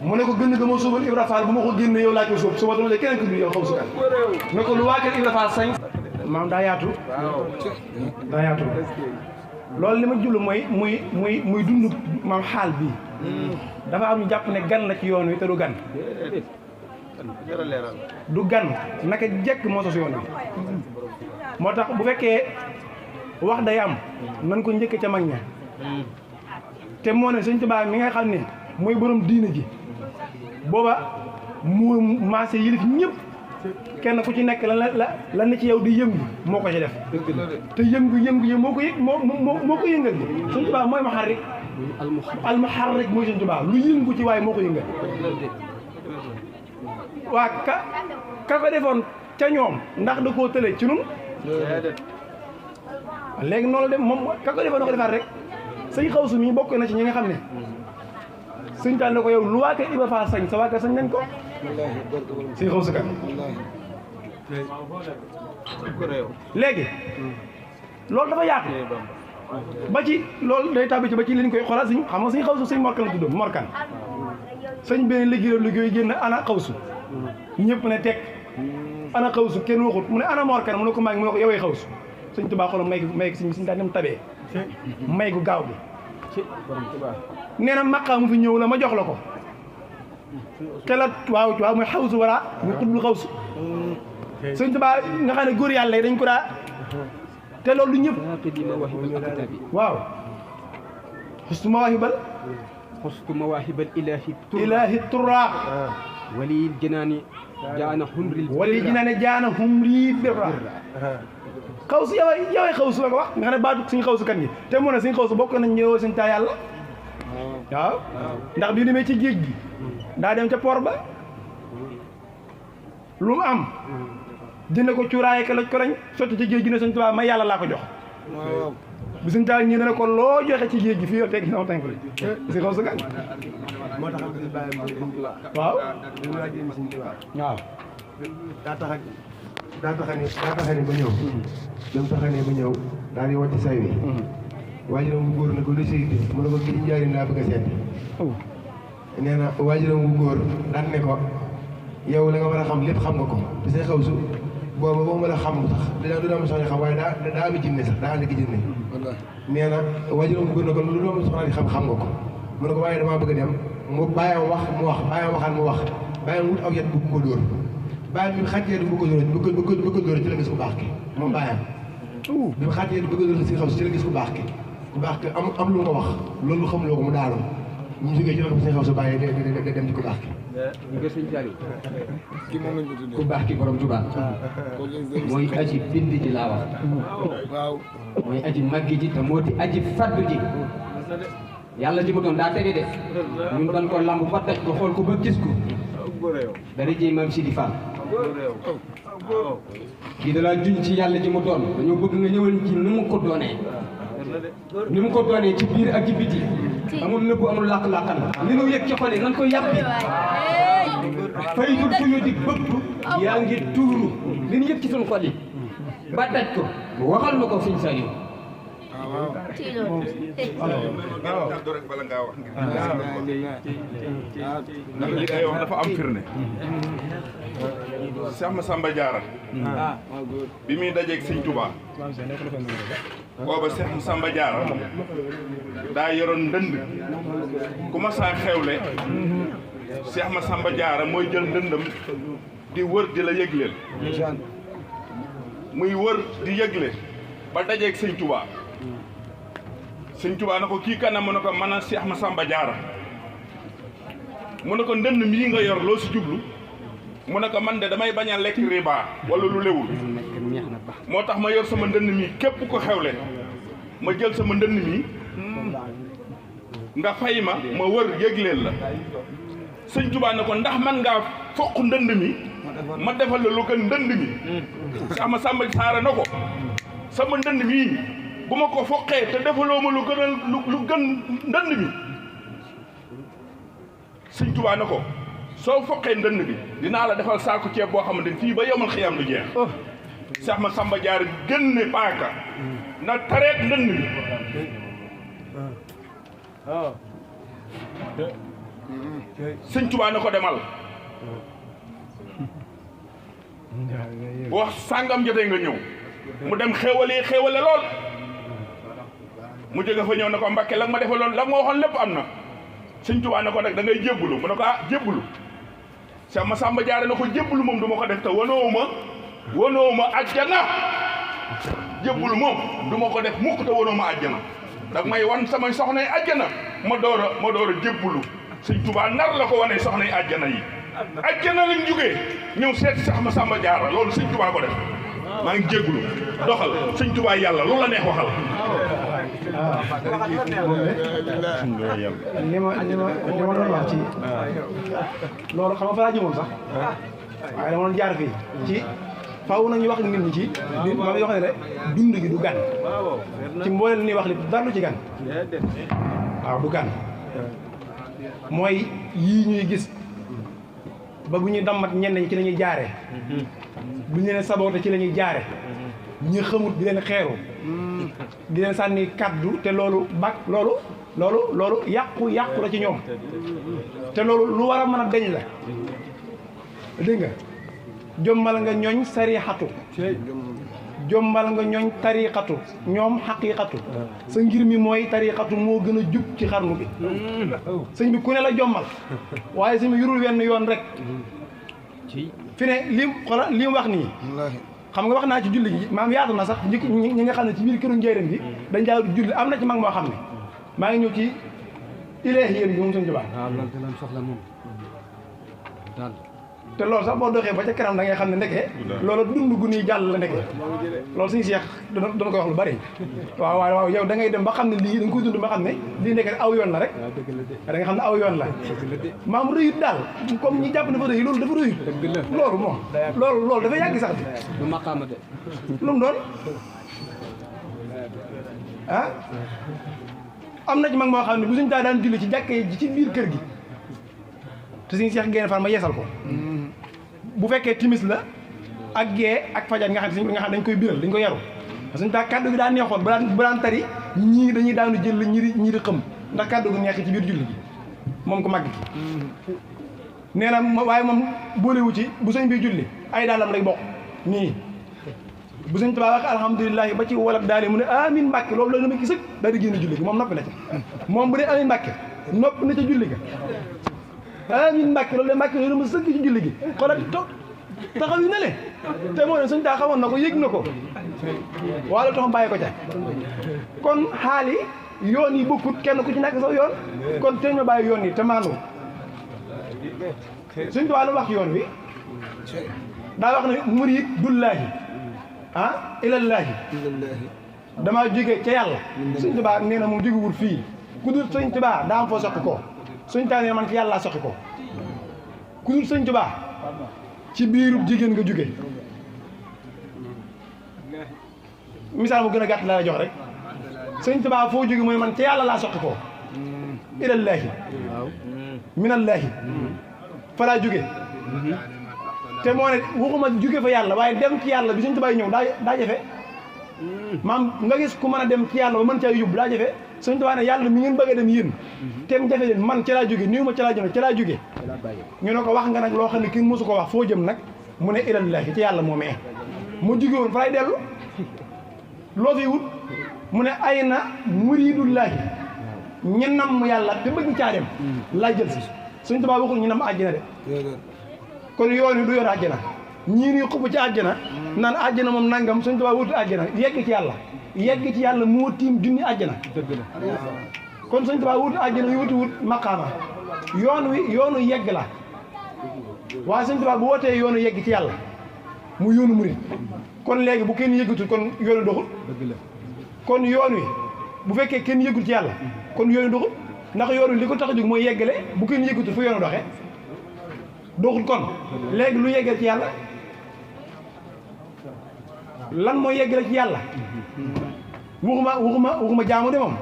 mu ne ko gën ga ma suubal Ibra Fall bu ma ko génne yow laa koy suub suba dama de keneen ko du yow Xawsu kan ne ko lu waa kër Ibra Fall sañ maam daa yaatu loolu li ma jublu muy dund maam xaal bii dafa am ñu jàpp ne gan la ci yoon wi te du gan du gan naka jekk moo sos yoon wi moo tax bu fekkee wax day am nan ko njëkk ca mag ña te moo ne Sëñ Tuubaa mi nga xam ne mooy borom diine ji booba mu maase yilif ñëpp kenn ku ci nekk la ne ci yow di yëngu moo ko ci def te yëngu moo ko yëg moo ko yëngal bi Sëñ Tuubaa mooy muharrik almuharrik mooy Sëñ Tuubaa lu yëngu ci waaye moo ko yëngal waa ka ko defoon ca ñoom ndax da koo tële ci nun léegi noonu la dem moom ka ko defoon da ko defaat rek sëñ Xawsu mi bokk na ci ñi nga xam ne sëñ taal na ko yow lu waa kër Ibra Fall sañ sa waa kër sañ nañ ko sëñ Xawsu kan léegi loolu dafa yaatu ba ci loolu day tàbbi ci ba ci liñ koy xoolal sëñ xam nga sëñ Xawsu sëñ Morkan la tuddoon Morkan sëñ benn liggéey génn ana Xawsu ñëpp ne teg ana Xawsu kenn waxut mu ne ana Morkan mu ne ko maa ngi mu ne ko yowee Xawsu sëñ Tuubaa xoolal may gi sëñ daal dem tabee may gu gaaw bi nee na maqaa mu fi ñëw la ma jox la ko te la waaw muy Xawsu wala muy xutbul Xawsu sëñ Tuubaa nga xam ne góor yàlla yi dañ ko daa te loolu du ñëpp waaw xustu mawaahibal ilaahi turaa waliyil jinaani jaana humri birra Xawsu yowee Xawsu la ko wax nga xam ne baatu suñu Xawsu kan gi te mu ne suñu Xawsu bokk nañ ñëwoo suñ taa yàlla waaw ndax bi demee ci géej gi daa dem ca port ba lu mu am dina ko cuuraaye ka loj ko lañ sotti ci géej gi ne Sëñ Tuubaa may yàlla laa ko jox bi suñ taa ñii ne ko loo joxe ci géej gi fii yow teg sama tànk li si Xawsu kan moo tax waaw waaw daa taxani ba ñëw dam taxani ba ñëw daal di wàcc say wi waajuram bu góor na ko lu séyte mu ne ko kii njaarim laa bëgg a seet nee na waajuram bu góor daan ne ko yow la nga war a xam lépp xam nga ko te say Xawsu booba boo mën a xam sax du doom soxna xam waaye daa ami jinne sax daa ànd ki jinne nee na waajuram bu góor na ko lu doom soxna di xam nga ko mu ne ko waaye damaa bëgg a dem mu bàyyam wax mu wax bàyyam waxaan mu wax bàyyam wut aw yet bu ko dóor bàyyam bi mu xàccee du bëgg ko dóor ci la gis ku baax ki moom bàyyam bi mu xàccee du bëgg a dóor si Xawsu ci la gis ku baax ki am lu nga wax loolu xamuloo ko mu daanu ñu jógee ci loolu si Xawsu bàyyi dem ci ku baax ki ku baax ki borom Tuubaa mooy aji bind ji laa wax mooy aji màggi ji te moo di aji faddu ji yàlla ji mu doon daa tege de ñun dañ ko lamb ba daj ko xool ko ba gis ko dara jëy maam Sidi Fall kii da laa juñ ci yàlla ji mu doon dañoo bëgg nga ñëwal ci ni mu ko doonee ni mu ko doonee ci biir ak ci biti amul nëbbu amul làq-làqal li nu yëg ci xol yi nan ko yàbbi fay dul fu ñu di bëpp yaa ngi tuuru li ñu yëg ci suñu xol yi ba daj ko waxal ma ko fiñ sa yow ndax li ngay wax dafa am firnde Cheikh Massamba Diarra bi muy dajeeg Sëñ Touba booba Cheikh Massamba Diarra daa yoroon ndënd ku ma saa xewle Cheikh Massamba Diarra mooy jël ndëndam di wër di la yëgleel muy wër di yëgle ba dajeeg Sëñ Touba Sëñ Touba na ko kii kanam mu ne ko mën a Cheikh Massamba Diarra mu ne ko ndënd mii nga yor loo si jublu mu ne ko man de damay bañ a lekk riba wala lu lewul moo tax ma yor sama ndënd mii képp ko xewle ma jël sama ndënd mii nga fay ma wër yëgleel la Sëñ Touba ne ko ndax man ngaa foq ndënd mi ma defal la lu gën ndënd mi Cheikh Massamba Diarra na ko sama ndënd mii bu ma ko foqee te defaloo ma lu gën ndënd mi Sëñ Touba na ko soo foqee ndënd bi dinaa la defal saaku ceeb boo xamante ni fii ba yomal xiyam lu jeex Cheikh Massamba Diarra génne paaka na tareet ndënd bi Sëñ Touba na ko demal bu wax sàngam jotee nga ñëw mu dem xéewale lool mu jóge fa ñëw na ko Mbàkke la nga ma defaloon la nga waxoon lépp am na Sëñ Touba na ko nag da ngay jébbalu mu ne ko jébbalu Cheikh Massamba Diarra na ko jébbalu moom du ma ko def te wanoo ma àjjana jébbalu moom du ma ko def mukk te wanoo ma àjjana dag may wan samay soxnay àjjana ma door a jébbalu Sëñ Touba nar la ko wane soxnay àjjana yi àjjana lañ jógee ñëw seet Cheikh Massamba Diarra loolu Sëñ Touba ko def maa ngi jéggulu doxal Sëñ Touba yàlla loolu la neex waxal li ma doon wax ci loolu xam nga fa laa jëmoon sax waaye dama doon jaar fii ci faaw nañu wax nit ñi ci li ma lay wax ne de dund gi du gan ci mboolem li ñuy wax li dara lu ci gan waaw du gan mooy yii ñuy gis ba bu ñuy dammat ñenn ñi ci la ñuy jaare bu ñu leen saboote ci la ñuy jaare ñi xamut di leen xeeru di leen sànni kaddu te loolu loolu yàqu la ci ñoom te loolu lu war a mën a deñ la dégg nga jommal nga ñooñ sarixatu jommal nga ñooñ tariqatu ñoom xaqiqatu sa ngir mi mooy tariqatu moo gën a jub ci xarnu bi sëñ bi ku ne la jommal waaye sëñ bi yurul wenn yoon rek fi ne li mu wax nii xam nga wax naa ci julli gi maam yaatu na sax ñi nga xam ne ci biir këru njëriñ bi dañ daa julli am na ci mag moo xam ne maa ngi ñëw ci ileex yéen bi moom sëñ Tuubaa te loolu sax boo doxee ba ca kanam da ngay xam ne ndeke loolu dund gu nii jàll la ndeke loolu suñu Seex dana koy wax lu bari waaw yow da ngay dem ba xam ne lii da nga koy dund ba xam ne lii ndeke aw yoon la rek da nga xam ne aw yoon la maam rëyut daal comme ñi jàpp dafa rëy loolu dafa rëyut loolu moom loolu dafa yàgg sax du maqaama de lu mu doon am na ci mag moo xam ne bu suñ taa daan julli ci jàkkee ji ci biir kër gi te suñu Seex génn fan ma yeesal ko bu fekkee timis la ak gee ak fajar nga xam ne dañ koy biral dañ koy yaru suñu taa kàddu gi daa neexoon bu daan tari ñii dañuy daanu jël ñii di xëm ndax kàddu gu neex ci biir julli gi moom ko màgg gi nee na waaye moom boolewu ci bu sëñ bi julli ay daalam lay bokk nii bu sëñ Tuubaa wax alhamdulilah ba ci wolof daal mu ne amin Mbàkke loolu la nga ma gis ak daal di génn julli gi moom noppi na ca moom bu dee amin Mbàkke noppi na ca julli ga amin Mbàkke loolu de Mbàkke loolu ma sëgg ci julli gi xoolal taxaw yi na le te moo ne suñ taa xamoon na ko yëg na ko wala taxam bàyyi ko ca kon xaali yoon yi bokkut kenn ku ci nekk sax yoon kon te ñu bàyyi yoon yi te maandu suñ tuwaa lu wax yoon wi daa wax ne murid dullaahi ilallaahi damaa jóge ca yàlla suñ tubaa nee na moom jógewul fii ku dul suñ tubaa daa am foo soqi ko suñ taa nee man ci yàlla soqi ko ku dul suñ tubaa ci biirub jigéen nga jóge misaal mu gën a gàtt laa la jox rek suñ tubaa foo jóge mooy man ca yàlla laa soqi ko ilallaahi minallaahi fa laa jóge te moo ne waxuma jóge fa yàlla waaye dem ci yàlla bi suñ tubaay ñëw daa jafe maam nga gis ku mën a dem ci yàlla ba mën caa yóbbu daa jafe Sëñ Tuubaa ne yàlla mi ngeen bëgg a dem yéen tem jafe leen man ca laa jóge niu ma ca laa jëm ca laa jóge ñu ne ko wax nga nag loo xam ne kii mosu ko wax foo jëm nag mu ne ilallaahi ci yàlla moomee mu jóge woon fa lay dellu loo fi wut mu ne ay na muridullaahi ñenam yàlla te bëgg caa dem laa jël si Sëñ Tuubaa waxul ñu nam àjjana de kon yoon wi du yoon àjjana ñii nii xubb ci àjjana naan àjjana moom nangam Sëñ Tuubaa wutu àjjana yegg ci yàlla moo tiim junni àjjana kon Sëñ Tuubaa wutu àjjana yu wuti wut maqaama yoonu yegg la waaye Sëñ Tuubaa bu wootee yoonu yegg ci yàlla mu yoonu murit kon léegi bu kenn yëggatul kon yoonu doxul kon yoon wi bu fekkee kenn yëggul ci yàlla kon yoonu doxul ndax yoon wi li ko tax a jóg mooy yeggale bu kenn yëggatul fu yoonu doxee doxul kon léegi lu yeggale ci yàlla lan mooy yeggale ci yàlla waxuma jaamu de moom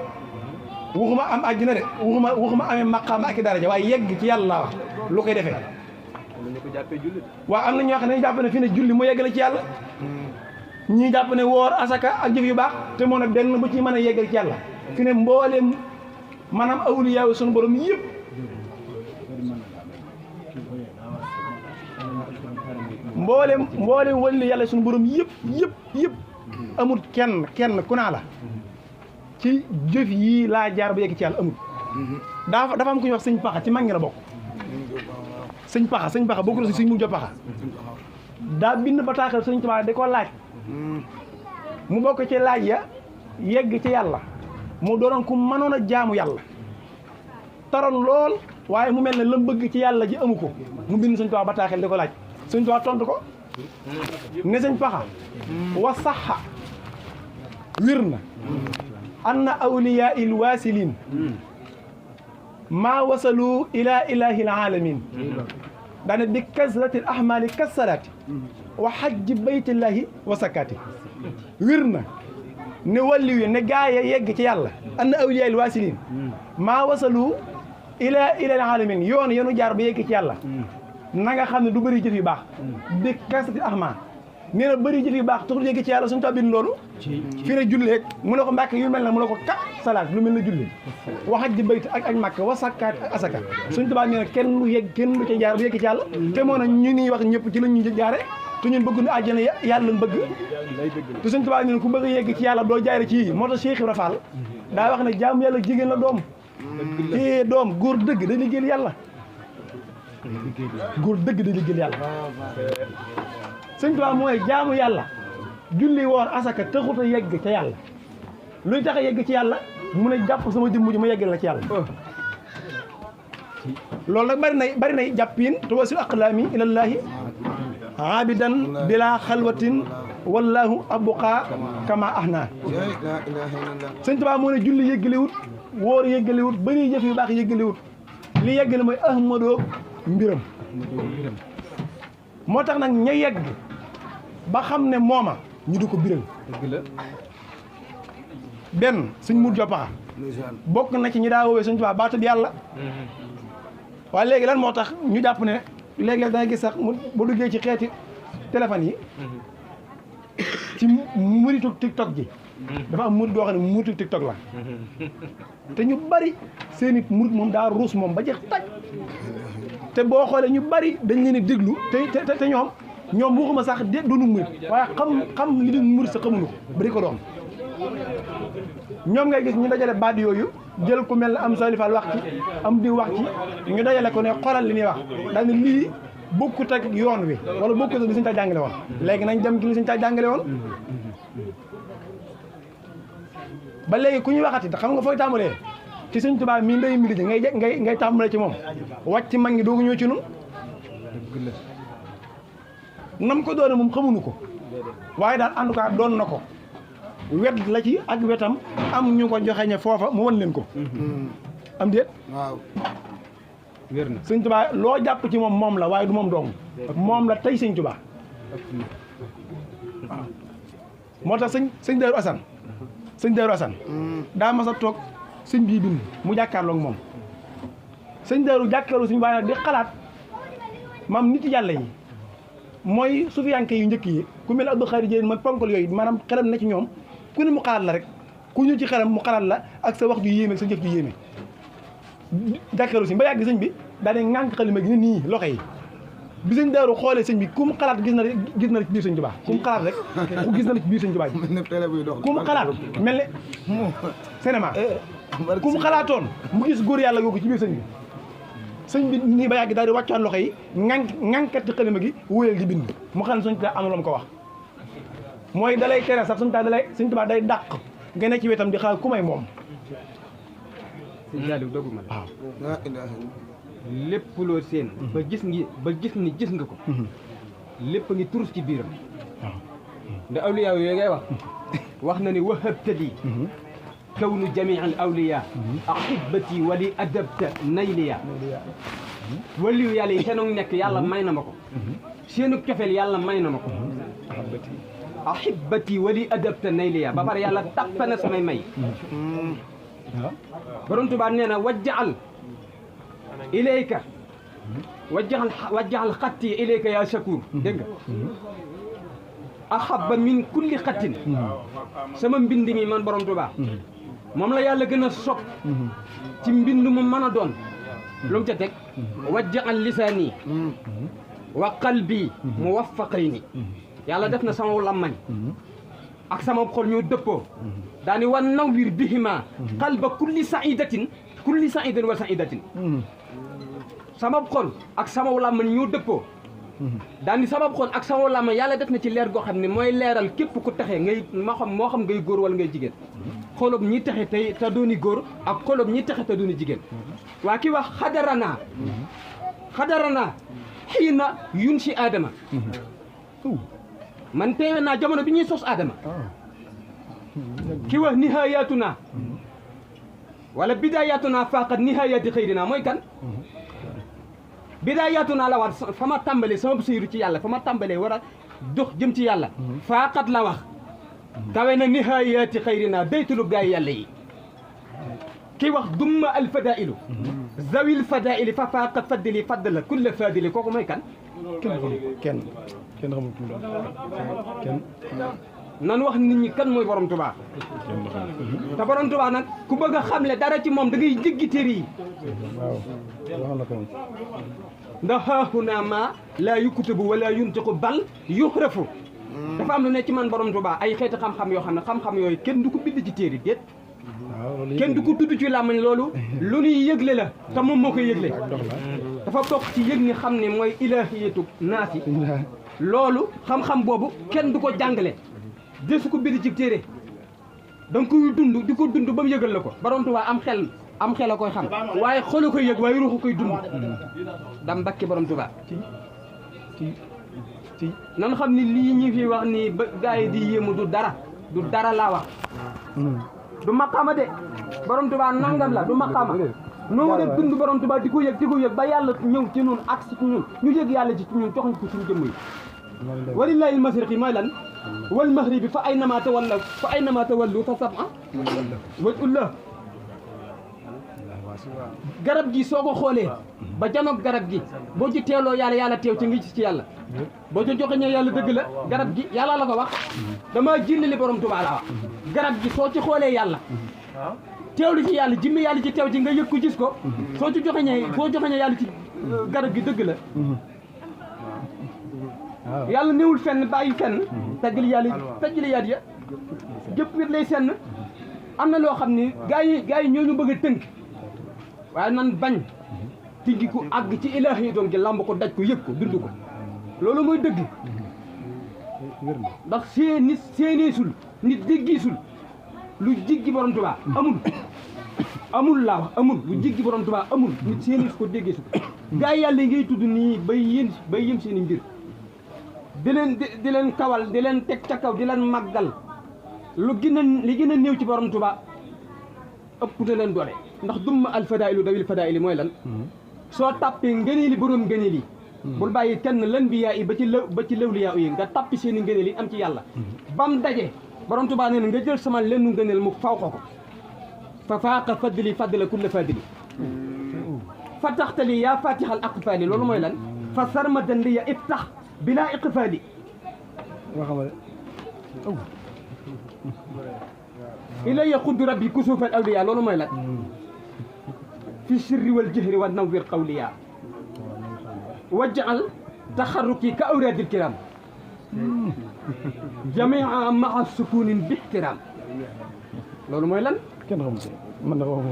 waxuma am àjjana de waxuma amee maqaama ak daraja waaye yegg ci yàlla laa wax lu koy defee waaw am na ñoo xam ne jàpp ne fi ne julli mu yeggale ci yàlla ñii jàpp ne woor asaka ak jëf yu baax te moo ne benn bu ci mën a yeggale ci yàlla fi ne mbooleem maanaam awliyaa sunu borom yëpp mboolem wàllu yàlla sunu borom yëpp amul kenn ku naa la ci jëf yii laa jaar ba yegg ci yàlla amul dafa am ku ñuy wax sëñ paxa ci mag ñi la bokk sëñ paxa bokk na si sëñ mujj paxa daa bind bataaxal sëñ Tuubaa da ko laaj mu bokk ci laaj ya yegg ci yàlla mu doonoon ku mënoon a jaamu yàlla taroon lool waaye mu mel ne la bëgg ci yàlla ji amu ko mu bind sëñ Tuubaa bataaxal da ko laaj sëñ Tuubaa tontu ko ne sëñ paxa wa saxa wir na anna awliyaa il waasiliin maa wasalu ila ilahi alamin daane bi kasrati l ahmali kasalaati wa hajji baytillahi wa sakkaati wir na ne walli wi ne gaaya yegg ci yàlla anna awliyaa il waasiliin maa wasalu ila ilahi alamin yoon yenu jaar ba yegg ci yàlla na nga xam ne du bëri jëf yu baax bi kasrati ahma nee na bëri jëf yu baax taxul yegg ci yàlla suñu tabin loolu fii ne julleeg mu ne ko mbàkk yu mel na mu ne ko ka salaat lu mel na julli waxaj ji bayt ak aj màkk wa sakkaat ak asaka suñu tubaab nee na kenn lu yegg kenn lu ci jaar bu yegg ci yàlla te moo na ñu ni wax ñëpp ci la ñu jaare te ñun bëgg nu àjjana yàlla lañ bëgg te suñu tubaab nee na ku bëgg a yegg ci yàlla doo jaare ci moo tax Cheikh Ibra Fall daa wax ne jaam yàlla jigéen la doom te doom góor dëgg day liggéeyal yàlla góor dëgg day liggéeyal yàlla sëñ Tuubaa mooy jaamu yàlla julli woor asaka taxut a yegg ca yàlla luy tax a yegg ci yàlla mu ne jàpp sama jëmm ji ma yeggal la ci yàlla loolu nag bari nay jàppin tuwasil aqlaami ilallaahi aabidan bila xalwatin wallahu abqa kama ahna sëñ Tuubaa moo ne julli yeggalewut woor yeggalewut bari jëf yu baax yeggalewut li yeggale mooy ahmadoo mbiram moo tax nag ña yegg ba xam ne mooma ñu di ko biral benn suñ mut joppaxa bokk na ci ñi daa woowee suñ Tuubaa baatu bi yàlla waaye léegi lan moo tax ñu jàpp ne léeg-léeg danga gis sax bu duggee ci xeeti téléphone yi ci muritu TikTok ji dafa am murit doo xam ne muritu TikTok la te ñu bari seeni murit moom daa ruus moom ba jeex taj te boo xoolee ñu bari dañ leen di déglu te ñoom waxuma sax de doonu murit waaye xam li di murit sa xamuñu ko bari ko doon ñoom ngay gis ñu dajale baat yooyu jël ku mel ne am salifal wax ci am di wax ci ñu dajale ko ne xoolal li ñuy wax daal ne lii bokkut ak yoon wi wala bokkut ak li suñu taa jàngale woon léegi nañ dem ci li suñu taa jàngale woon ba léegi ku ñuy waxati te xam nga fooy tàmbalee ci Sëñ Tuubaa mii nday mbiri ji ngay tàmbalee ci moom wàcc ci mag ñi doogu ñëw ci nun nam ko doone moom xamuñu ko waaye daal en tout cas doon na ko wet la ci ak wetam am ñu ko joxe ñe foofa mu wan leen ko am déet waaw wér na Sëñ Tuubaa loo jàpp ci moom la waaye du moom dong moom la tey Sëñ Tuubaa waaw moo tax sëñ Daaru Asan daa mas a toog sëñ bii bind mu jàkkaarloog moom sëñ Daaru jàkkaarloo suñu waaye nag di xalaat maam nit yàlla yi mooy sufiyanke yu njëkk yi ku mel Abdou Khari Jéen man ponkal yooyu maanaam xelam na ci ñoom ku ne mu xalaat la rek ku ñu ci xelam mu xalaat la ak sa wax ju yéeme ak sa jëf ju yéeme jàkkaarloo si ba yàgg sëñ bi daa ne ŋànk xalima gi ne nii loxo yi bi sëñ Daaru xoolee sëñ bi ku mu xalaat gis na ci biir sëñ Tuubaa ku mu xalaat rek ku gis na ci biir sëñ Tuubaa ku mu xalaat mel ne cinéma ku mu xalaatoon mu gis góor yàlla googu ci biir sëñ bi nii ba yàgg daal di wàccuwaat loxo yi ŋànkat ci xalima gi wóyal di bind mu xam ne sëñ Tuubaa am na lu mu ko wax mooy dalay tere sax sëñ Tuubaa day dàq nga ne ci wetam di xaar ku may moom sëñ Saliou doguma la waaw lépp loo seen ba gis ni gis nga ko lépp ngi turus ci biiram nda awliya yooyu ngay wax na ni wahabtadi kawnu jamii al awliya ahibati wali adabta nayliya waliyu yàlla yi seenu nekk yàlla may na ma ko seenu cofeel yàlla may na ma ko ahibati wali adabta nayliya ba pare yàlla tàppe na samay may borom Tuubaa nee na wajjaal ilayka wajjaal xatti ilayka yaa shakur dégg nga ahabba min kulli xattin sama mbind mi man borom Tuubaa moom la yàlla gën a sopp ci mbind mu mën a doon lu mu ca teg wajjaal lisaani wa qalbi muwaffaqayni yàlla def na sama lammañ ak sama xol ñoo dëppoo daani wan nawwir bihima qalba kulli saidatin wa saidatin sama xol ak sama lammañ ñoo dëppoo daani sama xol ak sama lammañ yàlla def na ci leer goo xam ne mooy leeral képp ku taxe ngay moo xam ngay góor wala ngay jigéen xolob ñi taxe te dooni góor ak xolob ñi taxe te dooni jigéen waa ki wax xadarana xiina yun si aadama man teewe naa jamono bi ñuy sos aadama ki wax nihaayatuna wala bidaayatuna faqat nihaayati xëyrina mooy kan bidaayatuna la wax fa ma tàmbalee sama seyru ci yàlla fa ma tàmbalee war a dox jëm ci yàlla faqat la wax kawe na nihaayati xëyrina daytulu gaay yàlla yi ki wax dumma al fadailu zawil fadaili fa faqat faddili faddala kulla fadili kooku mooy kan kenn xamul ku doon kenn nan wax nit ñi kan mooy borom Tuubaa te borom Tuubaa nag ku bëgg a xamle dara ci moom da ngay jéggi téere yi waaw wax na ko ndax haahunaa maa laa yuktabu wala yuntiqu bal yuxrafu dafa am lu ne ci man borom Tuubaa ay xeeti xam-xam yoo xam ne xam-xam yooyu kenn du ko bind ci téere déet kenn du ko tudd ci làmmiñ loolu lu ñuy yëgle la te moom moo koy yëgle dafa bokk ci yëg ni xam ne mooy ilaahiyatu naasi loolu xam-xam boobu kenn du ko jàngale desu ko bind ci téere da nga koy dund di ko dund ba mu yëgal la ko borom Tuubaa am xel a koy xam waaye xolu koy yëg waaye ruuxu koy dund dam mbakki borom Tuubaa ci nan xam ni lii ñi fi wax nii ba gars yi di yéemu du dara laa wax du maqaama de borom Tuubaa nangam la du maqaama noo war a dund borom Tuubaa di ko yëg ba yàlla ñëw ci ñun ak ci ñun ñu yëg yàlla ci ñun jox ñu ko suñu jëmm yi walillahi almasriqi mooy lan wal maghribi fa aynama tawallu fa sab'a wajhullah garab gi soo ko xoolee ba janoog garab gi boo ci teeloo yàlla teew ci ngi ci yàlla boo ci joxe ñee yàlla dëgg la garab gi yàlla la ko wax dama jillali borom Tuubaa la wax garab gi soo ci xoolee yàlla teewlu ci yàlla jimmi yàlla ci teew ci nga yëg ko gis ko soo ci joxe ñee yàlla ci garab gi dëgg la yàlla néewul fenn bàyyi fenn tajjali yaat ya jëpp wit lay senn am na loo xam ni gaa yi ñoo ñu bëgg a tënk waaye nan bañ tiggi ko àgg ci ilaahi doon gi lamb ko daj ko yëg ko dund ko loolu mooy dëgg ndax séeneesul nit déggiisul lu jiggi borom Tuubaa amul laa wax amul lu jiggi borom Tuubaa amul nit séeneesu ko déggiisu ko gaa yi yàlla yi ngay tudd nii bay yëm seen i mbir di leen kawal di leen teg ca kaw di leen màggal li gën a néew ci borom Tuubaa ëpp na leen doole ndax dumma al fadailu dawil fadaili mooy lan soo tàppee ngëneeli borom ngëneel yi bul bàyyi kenn lan bi yaa yi ba ci lawliyaa yi nga tàppi seen i ngëneel yi am ci yàlla bam daje borom Tuubaa nee na nga jël sama lennu ngëneel mu faw ko fa faaqa fadli fadla kulla fadli fa taxtali yaa fatixal aqfaali loolu mooy lan fa sarmadan li ya iftax bilaa iqfaali ilayya xuddu rabbi kusuufal awliya loolu mooy la fi sirri wal jahri wa nawwir qawliya waj'al taxarruki ka awraadil kiram jamia maa sukunin bi ihtiram loolu mooy lan kenn xamul si man na wax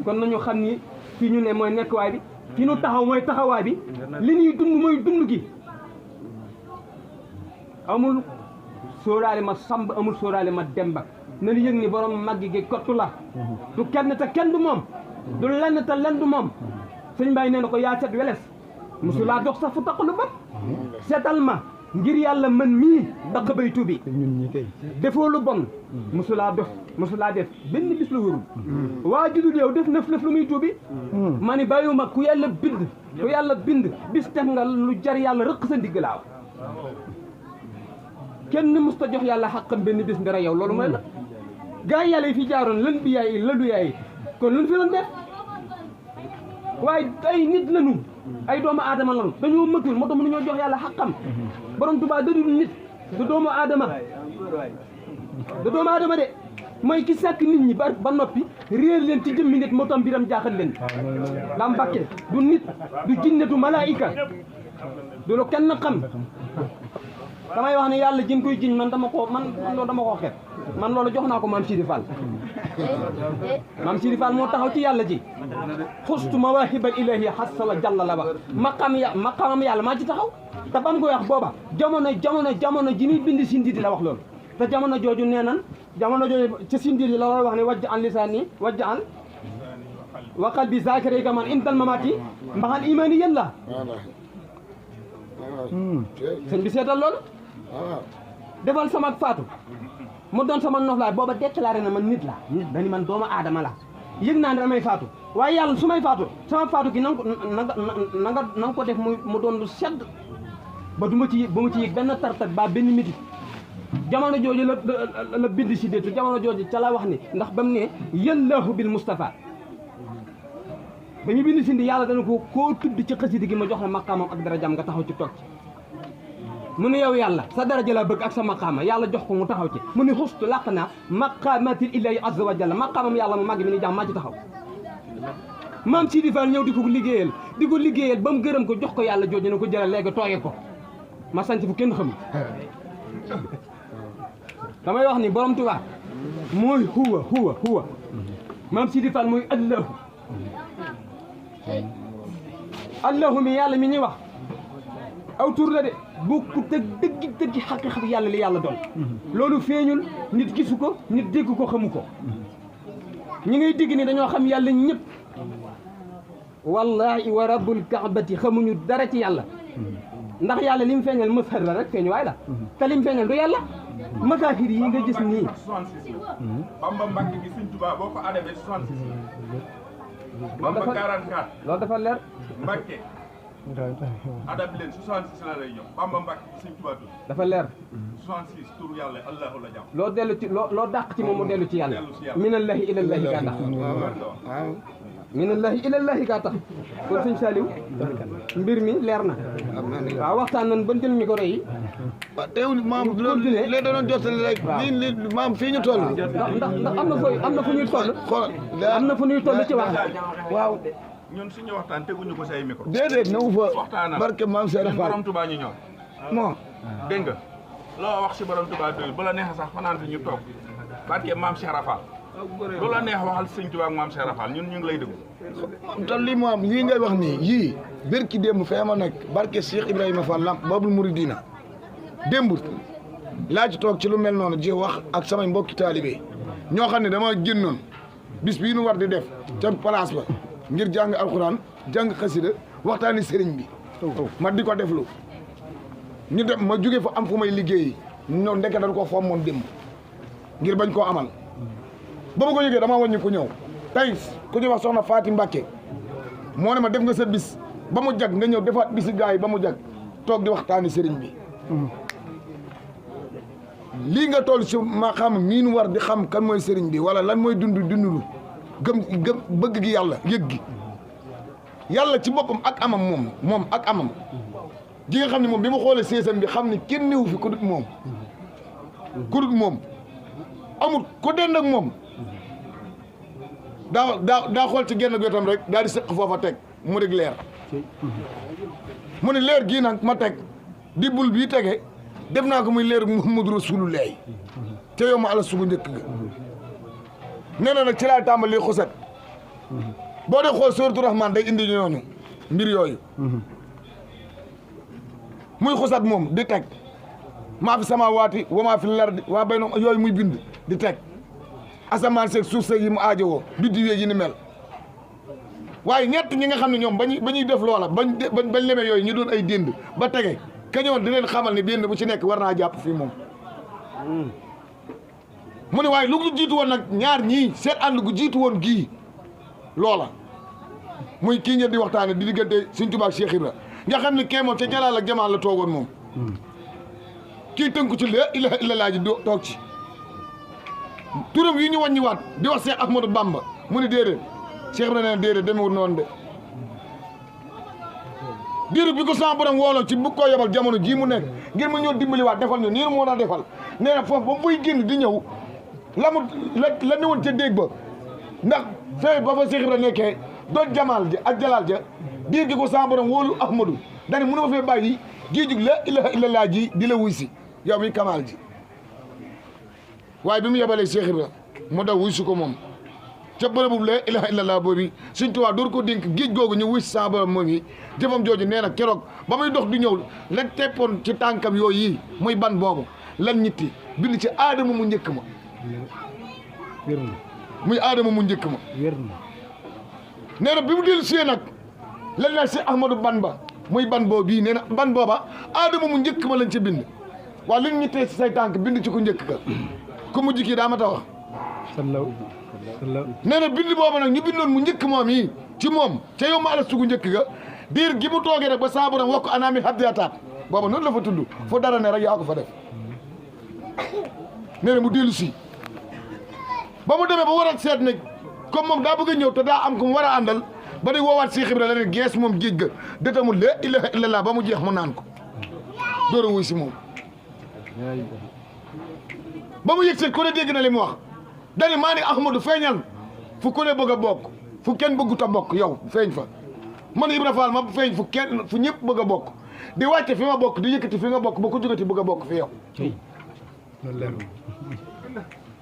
kon nañu xam ni fii ñu ne mooy nekkuwaay bi fi ñu taxaw mooy taxawaay bi li ñuy dund mooy dund gi amul sóoraale ma samb amul sóoraale ma demba na lu yëg ni borom màgg gi kottu la du kenn te kenn du moom du lenn te lenn du moom sëñ Baye nee na ko yaa set weles mosulaa dox sax fu taqalu ba seetal ma ngir yàlla man mii daq bay tuubi ñun ñi kay defoo lu bon mosulaa def benn bis lu wérul waa judul yow def nëf lu muy tuubi ma ni bàyyiwuma ku yàlla bind bis def nga lu jar yàlla rëq sa ndigg laaw kenn musta jox yàlla xaqam benn bis nga rey yow loolu mooy la gaa yi yàlla yi fi jaaroon lan bi yaay la du yaay kon lu fi doon def waaye ay nit lañu ay doomu aadama lañu dañoo mëtul moo tax mënuñoo jox yàlla xaqam borom Tuubaa da dul nit du doomu aadama de mooy ki sàkk nit ñi ba noppi réer leen ci jëmmi nit moo tax mbiram jaaxal leen la Mbàkke du nit du jinne du malaayika du lu kenn xam damay wax ne yàlla jën koy jiñ man loolu dama koo xeet man loolu jox naa ko maam Sidi Fall maam Sidi Fall moo taxaw ci yàlla ji xustu mawaahibal ilaahi xassa wa jalla la wax maqamam yàlla maa ci taxaw te ba mu koy wax booba jamono ji ñuy bind Sindidi la wax loolu te jamono jooju nee nan jamono jooju ci Sindidi la war wax ne wajj an lisaani wajj an wa qalbi zakari ka man intal mamati mbaxal imaani yéen la sëñ bi seetal loolu defal sama faatu mu doon sama noflaay booba déclaré na man nit la nit dani man doomu aadama la yëg naa ne damay faatu waaye yàlla su may faatu sama faatu gi na nga ko def mu doon lu sedd ba ma ci yëg benn tartar ba benn miti jamono jooju la bind si déetu jamono jooju ca la wax ni ndax ba mu ne yallahu bil Mustafa ba ñu bind sindi yàlla dana ko koo tudd ci xasida gi ma jox la maqaamam ak darajam nga taxaw ci toog ci mu ne yow yàlla sa daraja la bëgg ak sa maqaama yàlla jox ko mu taxaw ci mu ne xustu làq naa maqaamatil ilahi azza wa jalla maqaamam yàlla mu màgg mi ni jàmm maa ci taxaw maam Sidi Fall ñëw di ko liggéeyal ba mu gërëm ko jox ko yàlla jooju ne ko jëlal léegi tooge ko ma sanc fu kenn xam damay wax ni borom Tuubaa mooy huwa maam Sidi Fall mooy allahu mi yàlla mi ñuy wax aw tur la de bokkut ak dëggi xaqiiqat yàlla li yàlla doon loolu feeñul nit gisu ko nit dégg ko xamu ko ñi ngay dégg ni dañoo xam yàlla ñëpp wallahi wa rabbul kaabati xamuñu dara ci yàlla ndax yàlla li mu feeñal mashar la rek feeñu waay la te li mu feeñal du yàlla masaahir yi nga gis nii Bamba Mbàkke gi Sëñ Tuubaa boo ko adabee 66 Bamba 44 loolu dafa leer Mbàkke adab leen 66 la lay ñëw Bamba Mbàkke gi Sëñ Tuubaa dafa leer 66 turu yàlla allahu la jàmm loo dellu ci loo dàq ci moom mu dellu ci yàlla minallahi ilallahi gaa tax minallahi ilallahi gaa tax kon sëñ Saliou mbir mi leer na waaw waxtaan nañ ba jël micro yi waaw teewul maam loolu léegi da doon jottali rek li maam fii ñu toll ndax am na fu ñuy toll am na fu ñuy toll ci wax waaw ñun suñu waxtaan teguñu ko say micro déedéet newu fa waxtaan barke maam Seera Fall borom Tuubaa ñu ñëw bon dégg nga loo wax si borom Tuubaa doyul bu la neexee sax fanaan fi ñu toog barke maam Seera Fall lu la neex waxal Sëñ Tuubaa ak maam Seera Fall ñun ñu ngi lay déglu te lii moom lii ngay wax nii yii bërki démb fee ma nekk barke Cheikh Ibrahima Fall lamp Babul Mouridina démb laa ci toog ci lu mel noonu ji wax ak samay mbokki taalibe ñoo xam ne dama génnoon bis bii nu war di def ca place ba ngir jàng alxuraan jàng xasida waxtaani sëriñ bi ma di ko deflu ñu dem ma jóge fa am fu may liggéeyi ñëw ndekk dañ ko fommoon démb ngir bañ koo amal ba ma ko yëgee dama wàññi ku ñëw tey ku ñuy wax soxna Faati Mbàkke moo ne ma def nga sa bis ba mu jag nga ñëw defaat bisi gars yi ba mu jag toog di waxtaani sëriñ bi lii nga toll si ma xam mii nu war di xam kan mooy sëriñ bi wala lan mooy dundulu gëm bëgg gi yàlla yëg gi yàlla ci boppam ak amam moom ak amam gi nga xam ne moom bi ma xoolee seesam bi xam ne kenn néew fi ku dut moom amul ko dend ak moom daa xool ci genn wetam rek daal di sëq foofa teg mu dig leer mu ne leer gii nag ma teg di bul bii tege def naa ko muy leer Muhammadu Rasulullah te yow ma ala sugu njëkk ga nee na nag ci laa tàmbali xusat boo dee xool suuratu Rahmaan day indi ñooñu mbir yooyu muy xusat moom di teg maa fi samaawaati wa maa fi lardi waa bay noom yooyu muy bind di teg asamaan seeg suuf seeg yi mu aajowoo biddi yi ni mel waaye ñett ñi nga xam ne ñoom ba ñuy def loola bañ lemee yooyu ñu doon ay dénd ba tege ka ñëwoon di leen xamal ne dénd bu ci nekk war naa jàpp fii moom mu ne waaye lu ko jiitu woon nag ñaar ñii seen ànd gu jiitu woon gii loola muy kii ngeen di waxtaane di diggante Sëñ Tuubaa ak Cheikh Ibra nga xam ne kee moom ca jalaal ak jamaal la toogoon moom kii tënku ci laa ilaaha illallaah ji toog ci turam yi ñu wàññiwaat di wax Cheikh Ahmadou Bamba mu ne déedéet Cheikh Ibra nee na déedéet demewul noonu de diiru bi ko sama borom wooloo ci bu ko yebal jamono jii mu nekk ngir mu ñëw dimbaliwaat defal ñu nii moo daa defal nee na foofu ba muy génn di ñëw la newoon ca déeg ba ndax fee ba fa Cheikh Ibra nekkee doon jamaal ja ak jalaal ja diir gi ko sama borom wóolu Ahmadou dani mënu ma fee bàyyi gii jug la ilaha illallah ji di la wuy si yow mi kamaal ji waaye bi mu yebalee Cheikh Ibra mu daw wuy si ko moom ca bërëbu la ilaha illallah boobu Sëñ Tuubaa door ko dénk géej googu ñu wuy si sama borom moom yi jëfam jooju nee na keroog ba muy dox di ñëw la teppoon ci tànkam yooyu yi muy ban boobu lan ñitti bind ci aadama mu njëkk ma muy aadama mu njëkk ma nee na bi mu dellu sie nag lan la si Ahmadou Bamba muy ban boobu bii nee na ban booba aadama mu njëkk ma lañ ci bind waaw li ñu ñittee si say tànk bind ci ku njëkk ka ku mujj kii daa ma ta wax nee na bind booba nag ñu bindoon mu njëkk moom yi ci moom ca yow ma ala sugu njëkk ga diir gi mu toogee rek ba saa borom wax ko anaami habdiataat booba noonu la fa tudd foo dara ne rek yaa ko fa def nee na mu dellu si ba mu demee ba war a seet nag comme moom daa bëgg a ñëw te daa am ko mu war a àndal ba di woowaat Cheikh Ibra la ne gees moom géej ga détamul la ilaha illallah ba mu jeex mu naan ko door a wuy si moom ba mu yëg seet ku ne dégg na li mu wax dani maa ni Ahmadou feeñal fu ku ne bëgg a bokk fu kenn bëggut a bokk yow feeñ fa man Ibra Fall ma feeñ fu kenn fu ñëpp bëgg a bokk di wàcce fi ma bokk di yëkkati fi nga bokk ba ko jógati bëgg a bokk fi yow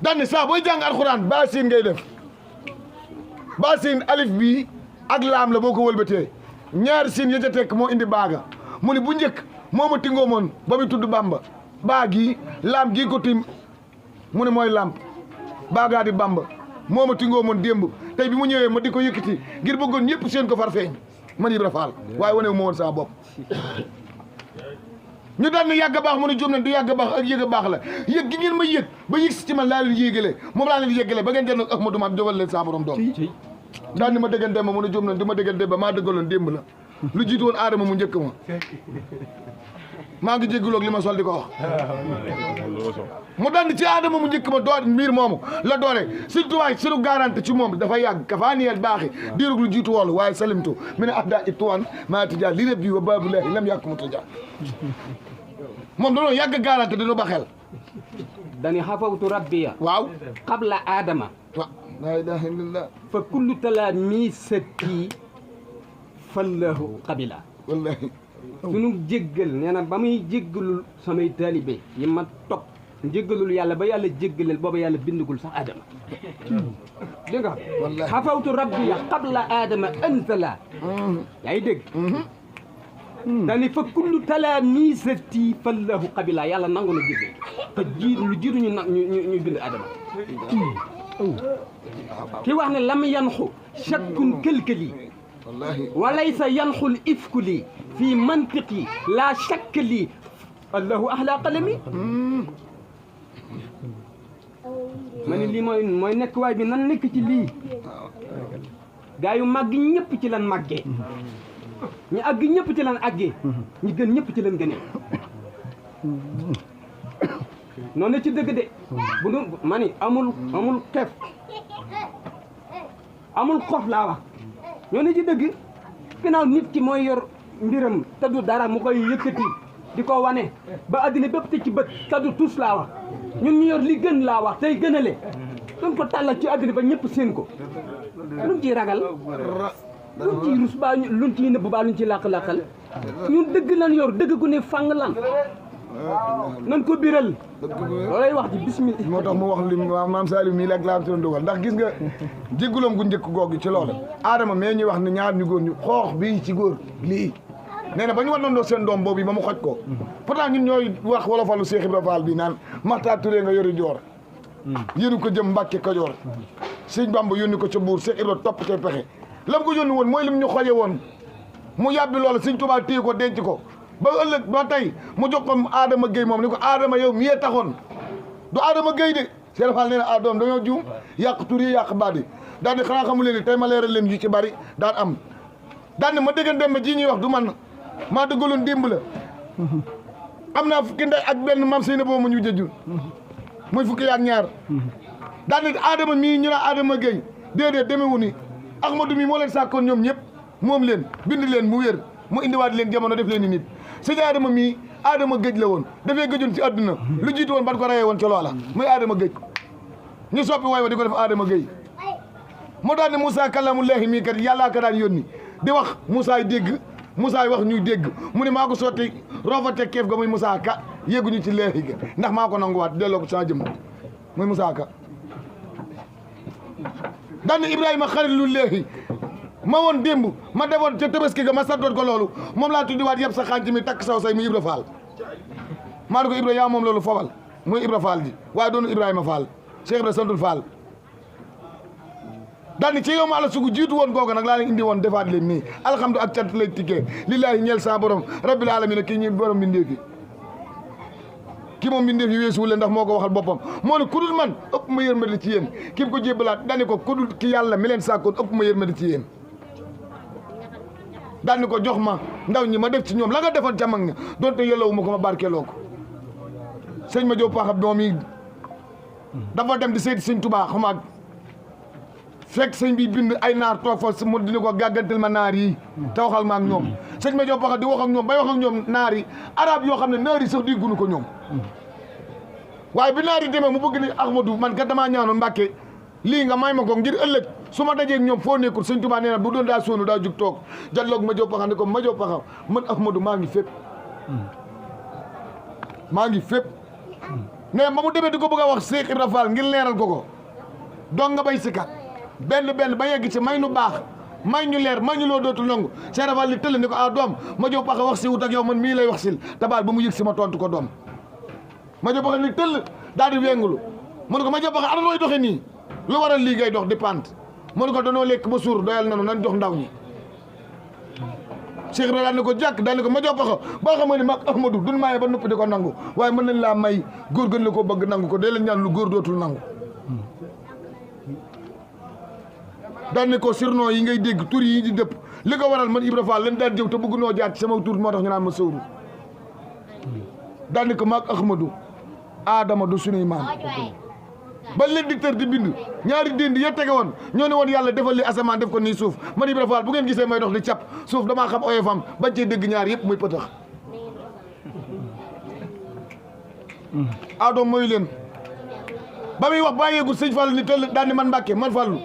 daanne saa booy jàng alxuraan baa siin ngay def baa siin alif bii ak laam la boo ko wëlbatee ñaari siin ya ca tekk moo indi baaga mu ni bu njëkk moo ma tingoo moon ba muy tudd Bamba baa gii laam gii ko tim mu ne mooy lamp baagaa di Bamba moo ma tingoo moon démb tey bi mu ñëwee ma di ko yëkkati ngir bëggoon ñëpp seen ko far feeñ man Ibra Fall waaye wane wu ma woon saa bopp ñu daan ne yàgg a baax mu ne jóom nañ du yàgg a baax ak yëg a baax la yëg gi ngeen ma yëg ba yëg si ci man laa leen yéegalee moom laa leen yéegalee ba ngeen den ak Ahmadou ma jógal leen saa borom doom daan ni ma déggan dem ma mu ne jóom nañ du ma déggan dem ba maa dëggaloon démb la lu jiitu woon aadama mu njëkk ma maa ngi jéggaloog li ma sol di ko wax mu daan ci aadama mu njëkk ma doon mbir moomu la doole surtout waaye sunu garanti ci moom dafa yàgg kafaaniyel baaxi diirug lu jiitu woolu waaye salimtu mi ne ahda ittuwan maa tija li rëb bi wa babulahi lam yàkk mu tija moom dañoo yàgg garanti dañoo ba xel dani xafawtu rabbiya waaw qabla aadama waaw laa ilaha illallah fa kullu talaamisati fallahu qabila wallahi sunu jéggal nee na ba muy jéggalul samay taalibe yi ma topp jéggalul yàlla ba yàlla jéggaleel booba yàlla bindagul sax aadama dégg nga xafawtu rabbiya qabla aadama anzala yaa ngi dégg dani fa kullu talaamisati fallahu qabila yàlla nangu na jéggal te lu jiitu ñu bind aadama ki wax ne lam yanxu shakkun këlkëli walaysa yanxul ifku lii fii mantiqi laa shakk lii allahu ahla qalami ma ne lii mooy nekk waay bi nan nekk ci lii gaa yu màgg ñëpp ci lan màggee ñu àgg ñëpp ci lan àggee ñu gën ñëpp ci lan gënee noonu ci dëgg de bu nu ma ni amul xef amul xof laa wax ñoo ne ci dëgg ginnaaw nit ki mooy yor mbiram te du dara mu koy yëkkati di ko wane ba addina bépp te ci bët te du tus laa wax ñun ñu yor li gën laa wax tey gënale doon ko tàllal ci àddina ba ñëpp seen ko luñ ciy ragal luñ ciy rus baa luñ ciy nëbb baa luñ ciy làq-làqal ñun dëgg lan yor dëgg gu ne fàng lan nan ko biral loolay wax ji bismillah moo tax mu wax li maam Saliou mii lak laa doon dugal ndax gis nga jéggulam gu njëkk googu ci loolu Adama mais ñuy wax ne ñaar ñu góor ñu xoox bii ci góor lii nee na ba ñu wanoon seen doom boobu ba mu xoj ko pourtant ñun ñooy wax wala falu Cheikh Ibra Fall bi naan Maxtaar Touré nga yori joor yéenu ko jëm Mbàkke Kajoor Sëñ Bamba yónni ko ca buur Cheikh Ibra topp te pexe lam ko yónni woon mooy lim ñu xoje woon mu yàbbi loolu Sëñ Tuubaa téye ko denc ko ba ëllëg ba tey mu jox ko Adama Gueye moom ni ko Adama yow miyee taxoon du Adama Gueye de Cheikh Fall nee na ah doom dañoo juum yàq tur yi yàq baat yi daan di xanaa xamu leen ni tey ma leeral leen yu ci bari daan am daan di ma déggan dem ji ñuy wax du man maa dëggaloon démb la am naa fukki ndey ak benn mam sey na boobu ma ñu jëjjul muy fukki ak ñaar daan di Adama mii ñu naa Adama Gueye déedéet demewu ni Ahmadou mii moo leen sàkkoon ñoom ñëpp moom leen bind leen mu wér mu indiwaat leen jamono def leen ni nit sëñ Adama mii Adama Gueye la woon dafay gëjoon ci àdduna lu jiitu woon ban ko rayee woon ca loola muy Adama Gueye ñu soppi way wa di ko def Adama Gueye moo daan ne Moussa kalamullahi mii kat yàllaa ko daan yónni di wax Moussa dégg Moussa wax ñuy dégg mu ne maa ko sotti roofate keef ga muy Moussa Ka yéeguñu ci leexi ga ndax maa ko nanguwaat delloo ko sa jëm muy Moussa Ka daan ne Ibrahima xarit lu leexi ma woon démb ma defoon ca Tabaski ga ma santoon ko loolu moom laa tuddiwaat yëpp sa xànc mi takk saw say muy Ibra Fall maa ne ko Ibra yaa moom loolu fobal muy Ibra Fall ji waaye doonu Ibrahima Fall Cheikh Ibra santul Fall daal ni ci yow ma ala sugu jiitu woon googa nag laa leen indi woon defaat leen nii alhamdu ak cant lay tikkee lillaahi ñeel sa borom rabbil alamin kii ñi borom mbindeef yi kii moom mbindeef yi weesuwul ndax moo ko waxal boppam moo ne ku dul man ëpp ma yërmande ci yéen ki ko jébbalaat dani ko ku dul ki yàlla mi leen sàkkoon ëpp ma yërmande ci yéen daal ni ko jox ma ndaw ñi ma def ci ñoom la nga defoon ca mag ña doonte yellowu ma ko ma barkeeloo ko sëñ ma Jóob Paxa doom yi dafa dem di seeti sëñ Tubaa xamaag fekk sëñ bi bind ay naar toog fa mu dina ko gàggantal ma naar yi te waxal ma ak ñoom sëñ ma Jóob Paxa di wax ak ñoom bay wax ak ñoom naar yi arab yoo xam ne naar yi sax digguñu ko ñoom waaye bi naar yi demee mu bëgg ni Ahmadou man kat damaa ñaanoon Mbàkke lii nga may ma ko ngir ëllëg su ma dajeeg ñoom foo nekkul sëñ Tuubaa nee na bu doon daa soonu daa jug toog jalloog ma Jóob Paxa ne ko ma Jóob Paxa man Ahmadou maa ngi fépp maa ngi fépp ne ba mu demee di ko bëgg a wax Cheikh Ibra Fall ngir leeral ko dong nga bay sikat benn ba yegg ci may nu baax may ñu leer may ñu loo dootul nangu Cheikh Ibra Fall li tëll ni ko ah doom ma Jóob Paxa wax si wut ak yow man mii lay wax sil tabaal ba mu yëg si ma tontu ko doom ma Jóob Paxa ni tëll daal di wengulu mu ne ko ma Jóob Paxa ana looy doxe nii lu waral lii ngay dox di pant mu ne ko danoo lekk ba suur doyal nanu nan jox ndaw ñi Cheikh Ibra daal ne ko jàkk daal ne ko ma Jóob Paxa boo xam ne mag Ahmadou duñ maye ba noppi di ko nangu waaye mën nañ laa may góor gën la ko bëgg nangu ko dee leen ñaan lu góor dootul nangu daal ne ko surnom yi ngay dégg tur yi di dëpp li ko waral man Ibra Fall leen daan jëw te bëgg noo jaar ci sama tur moo tax ñu naan ma sëwru daal ne ko mag Ahmadou Adama du sunuy maam ba leen dicteur di bind ñaari dénd ya tege woon ñoo ne woon yàlla defal li asamaan def ko nii suuf man Ibra Fall bu ngeen gisee may dox di cap suuf damaa xam oyofam bañ cee dégg ñaar yëpp muy pëtax adoom mooy leen ba muy wax baa yeegul sëñ Fall ni tëll daan ni man Mbàkke man Fallu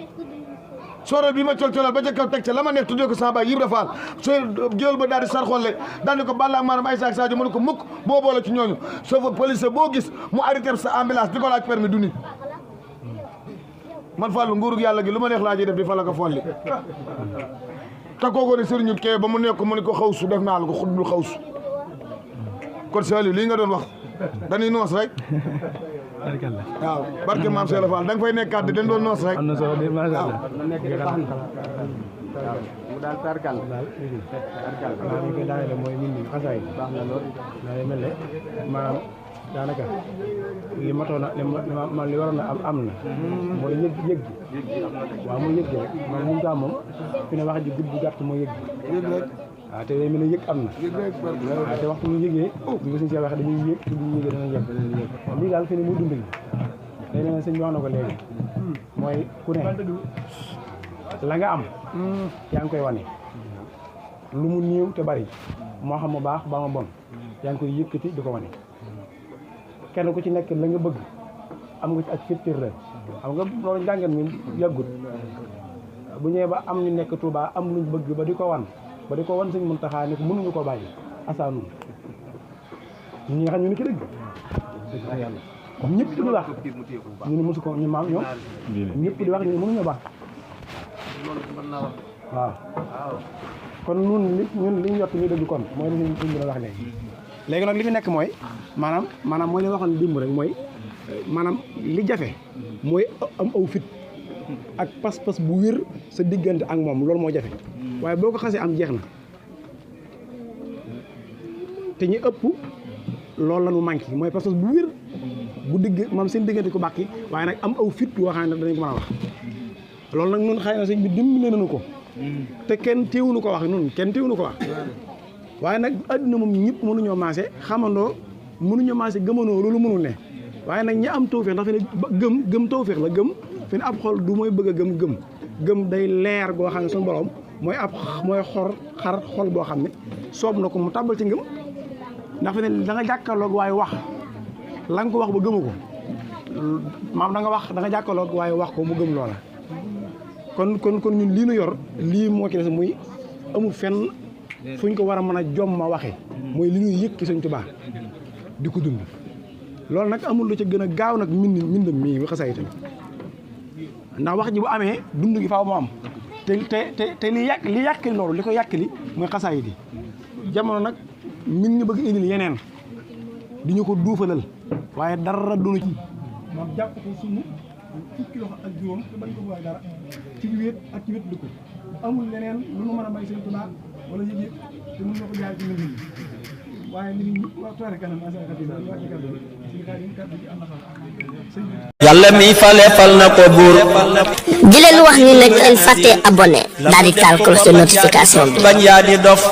soorol bi ma colcolal ba ca kaw teg ca la ma neex tuddee ko sama baay Ibra Fall so géwél ba daal di sar xolle daal di ko balla maanaam ay saak Sadio mu ne ko mukk boo boole ci ñooñu chauffeur police boo gis mu arrêté sa ambulance di ko laaj permis du nit man Fallu nguurug yàlla gi lu ma neex laa ji def di fa la ko folli te kooko ne sëriñu kee ba mu nekk mu ne ko xawsu def naa la ko xutbul xawsu kon Saliou lii nga doon wax dañuy noos rek waaw barke maam Cheikh Fall da nga fay nekkaat dañ doon noos rek. am na solo de macha allah. mu daal tarkal li koy daanele mooy min ni xasaay baax na lool daa mel ne maanaam daanaka li matoon a li waroon a am na mooy yëg gi waaw mooy yëg gi rek man muñu taa moom fi ne wax ji gudd bu gàtt mooy yëg gi waaw te day mel ne yëg am na waaw te waxtu ñu yëgee ñu ko suñu see waxee dañuy yëg te bu ñu yëgee danañ yëg lii daal fi ne muy dund day mel ne sëñ bi wax na ko léegi mooy ku ne la nga am yaa ngi koy wane lu mu néew te bari moo xam mu baax ba ma bon yaa ngi koy yëkkati di ko wane kenn ku ci nekk la nga bëgg am nga ci ak fittir la xam nga loolu njàngat mi yàggut bu ñëwee ba am ñu nekk Touba am luñ bëgg ba di ko wan sëñ Muntaxa ni ko mënuñu ko bàyyi asaanu ñi nga xam ñu ni ki dëgg yàlla ñëpp di wax ñu ne mosu ko ñu maam ñoom ñëpp di wax ñu ne mënuñu baax waaw kon ñun li ñu yott ñu dëgg kon mooy li ñu doon wax léegi nag li fi nekk mooy maanaam mooy li waxoon dimb rek mooy maanaam li jafe mooy am aw fit ak pas-pas bu wér sa diggante ak moom loolu moo jafe waaye boo ko xasee am jeex na te ñu ëpp loolu la ñu manqué mooy pas-pas bu wér bu digg maam seen diggante ko bàkki waaye nag am aw fit yoo xam ne danañ ko mën a wax loolu nag nun xëy na sëñ bi dimbale nañu ko te kenn teewuñu ko wax nun kenn teewuñu ko wax waaye nag adduna moom ñëpp mënuñoo maase xamandoo mënuñoo maase gëmanoo loolu mënul ne waaye nag ñi am tawfeex ndax fi ne gëm tawfeex la gëm fi ne ab xol du mooy bëgg a gëm day leer goo xam ne suñu borom mooy xar xol boo xam ne soob na ko mu tàbbal ci ngëm ndax fi ne da nga jàkkaarloog waaye wax la nga ko wax ba gëmu ko maam da nga jàkkaarloog waaye wax ko mu gëm loola kon ñun lii nu yor lii moo ci des muy amul fenn fu ñu ko war a mën a jomma waxee mooy li ñuy yëg ci Sëñ Tuubaa di ko dund loolu nag amul lu ca gën a gaaw nag mbindam mii mi xasaay tamit ndax wax ji bu amee dund gi faaw mu am te li yàqali loolu li ko yàqali mooy xasaay di jamono nag mi ngi bëgg indil yeneen di ñu ko duufalal waaye dara doonu ci maam jàpp ko suñu fukki loxo ak juróom te bañ ko boole dara ci wéet ak ci wét di ko amul leneen lu nu mën a may Sëñ Tuubaa wala yëg-yëg te mën nga ko jaar ci mbir mi waaye li ñu wax toore kanam yàlla mi fale fal na ko buur di leen wax ni nag leen fàtte abonné daal di taal cloche de notification bi bañ yaa di dof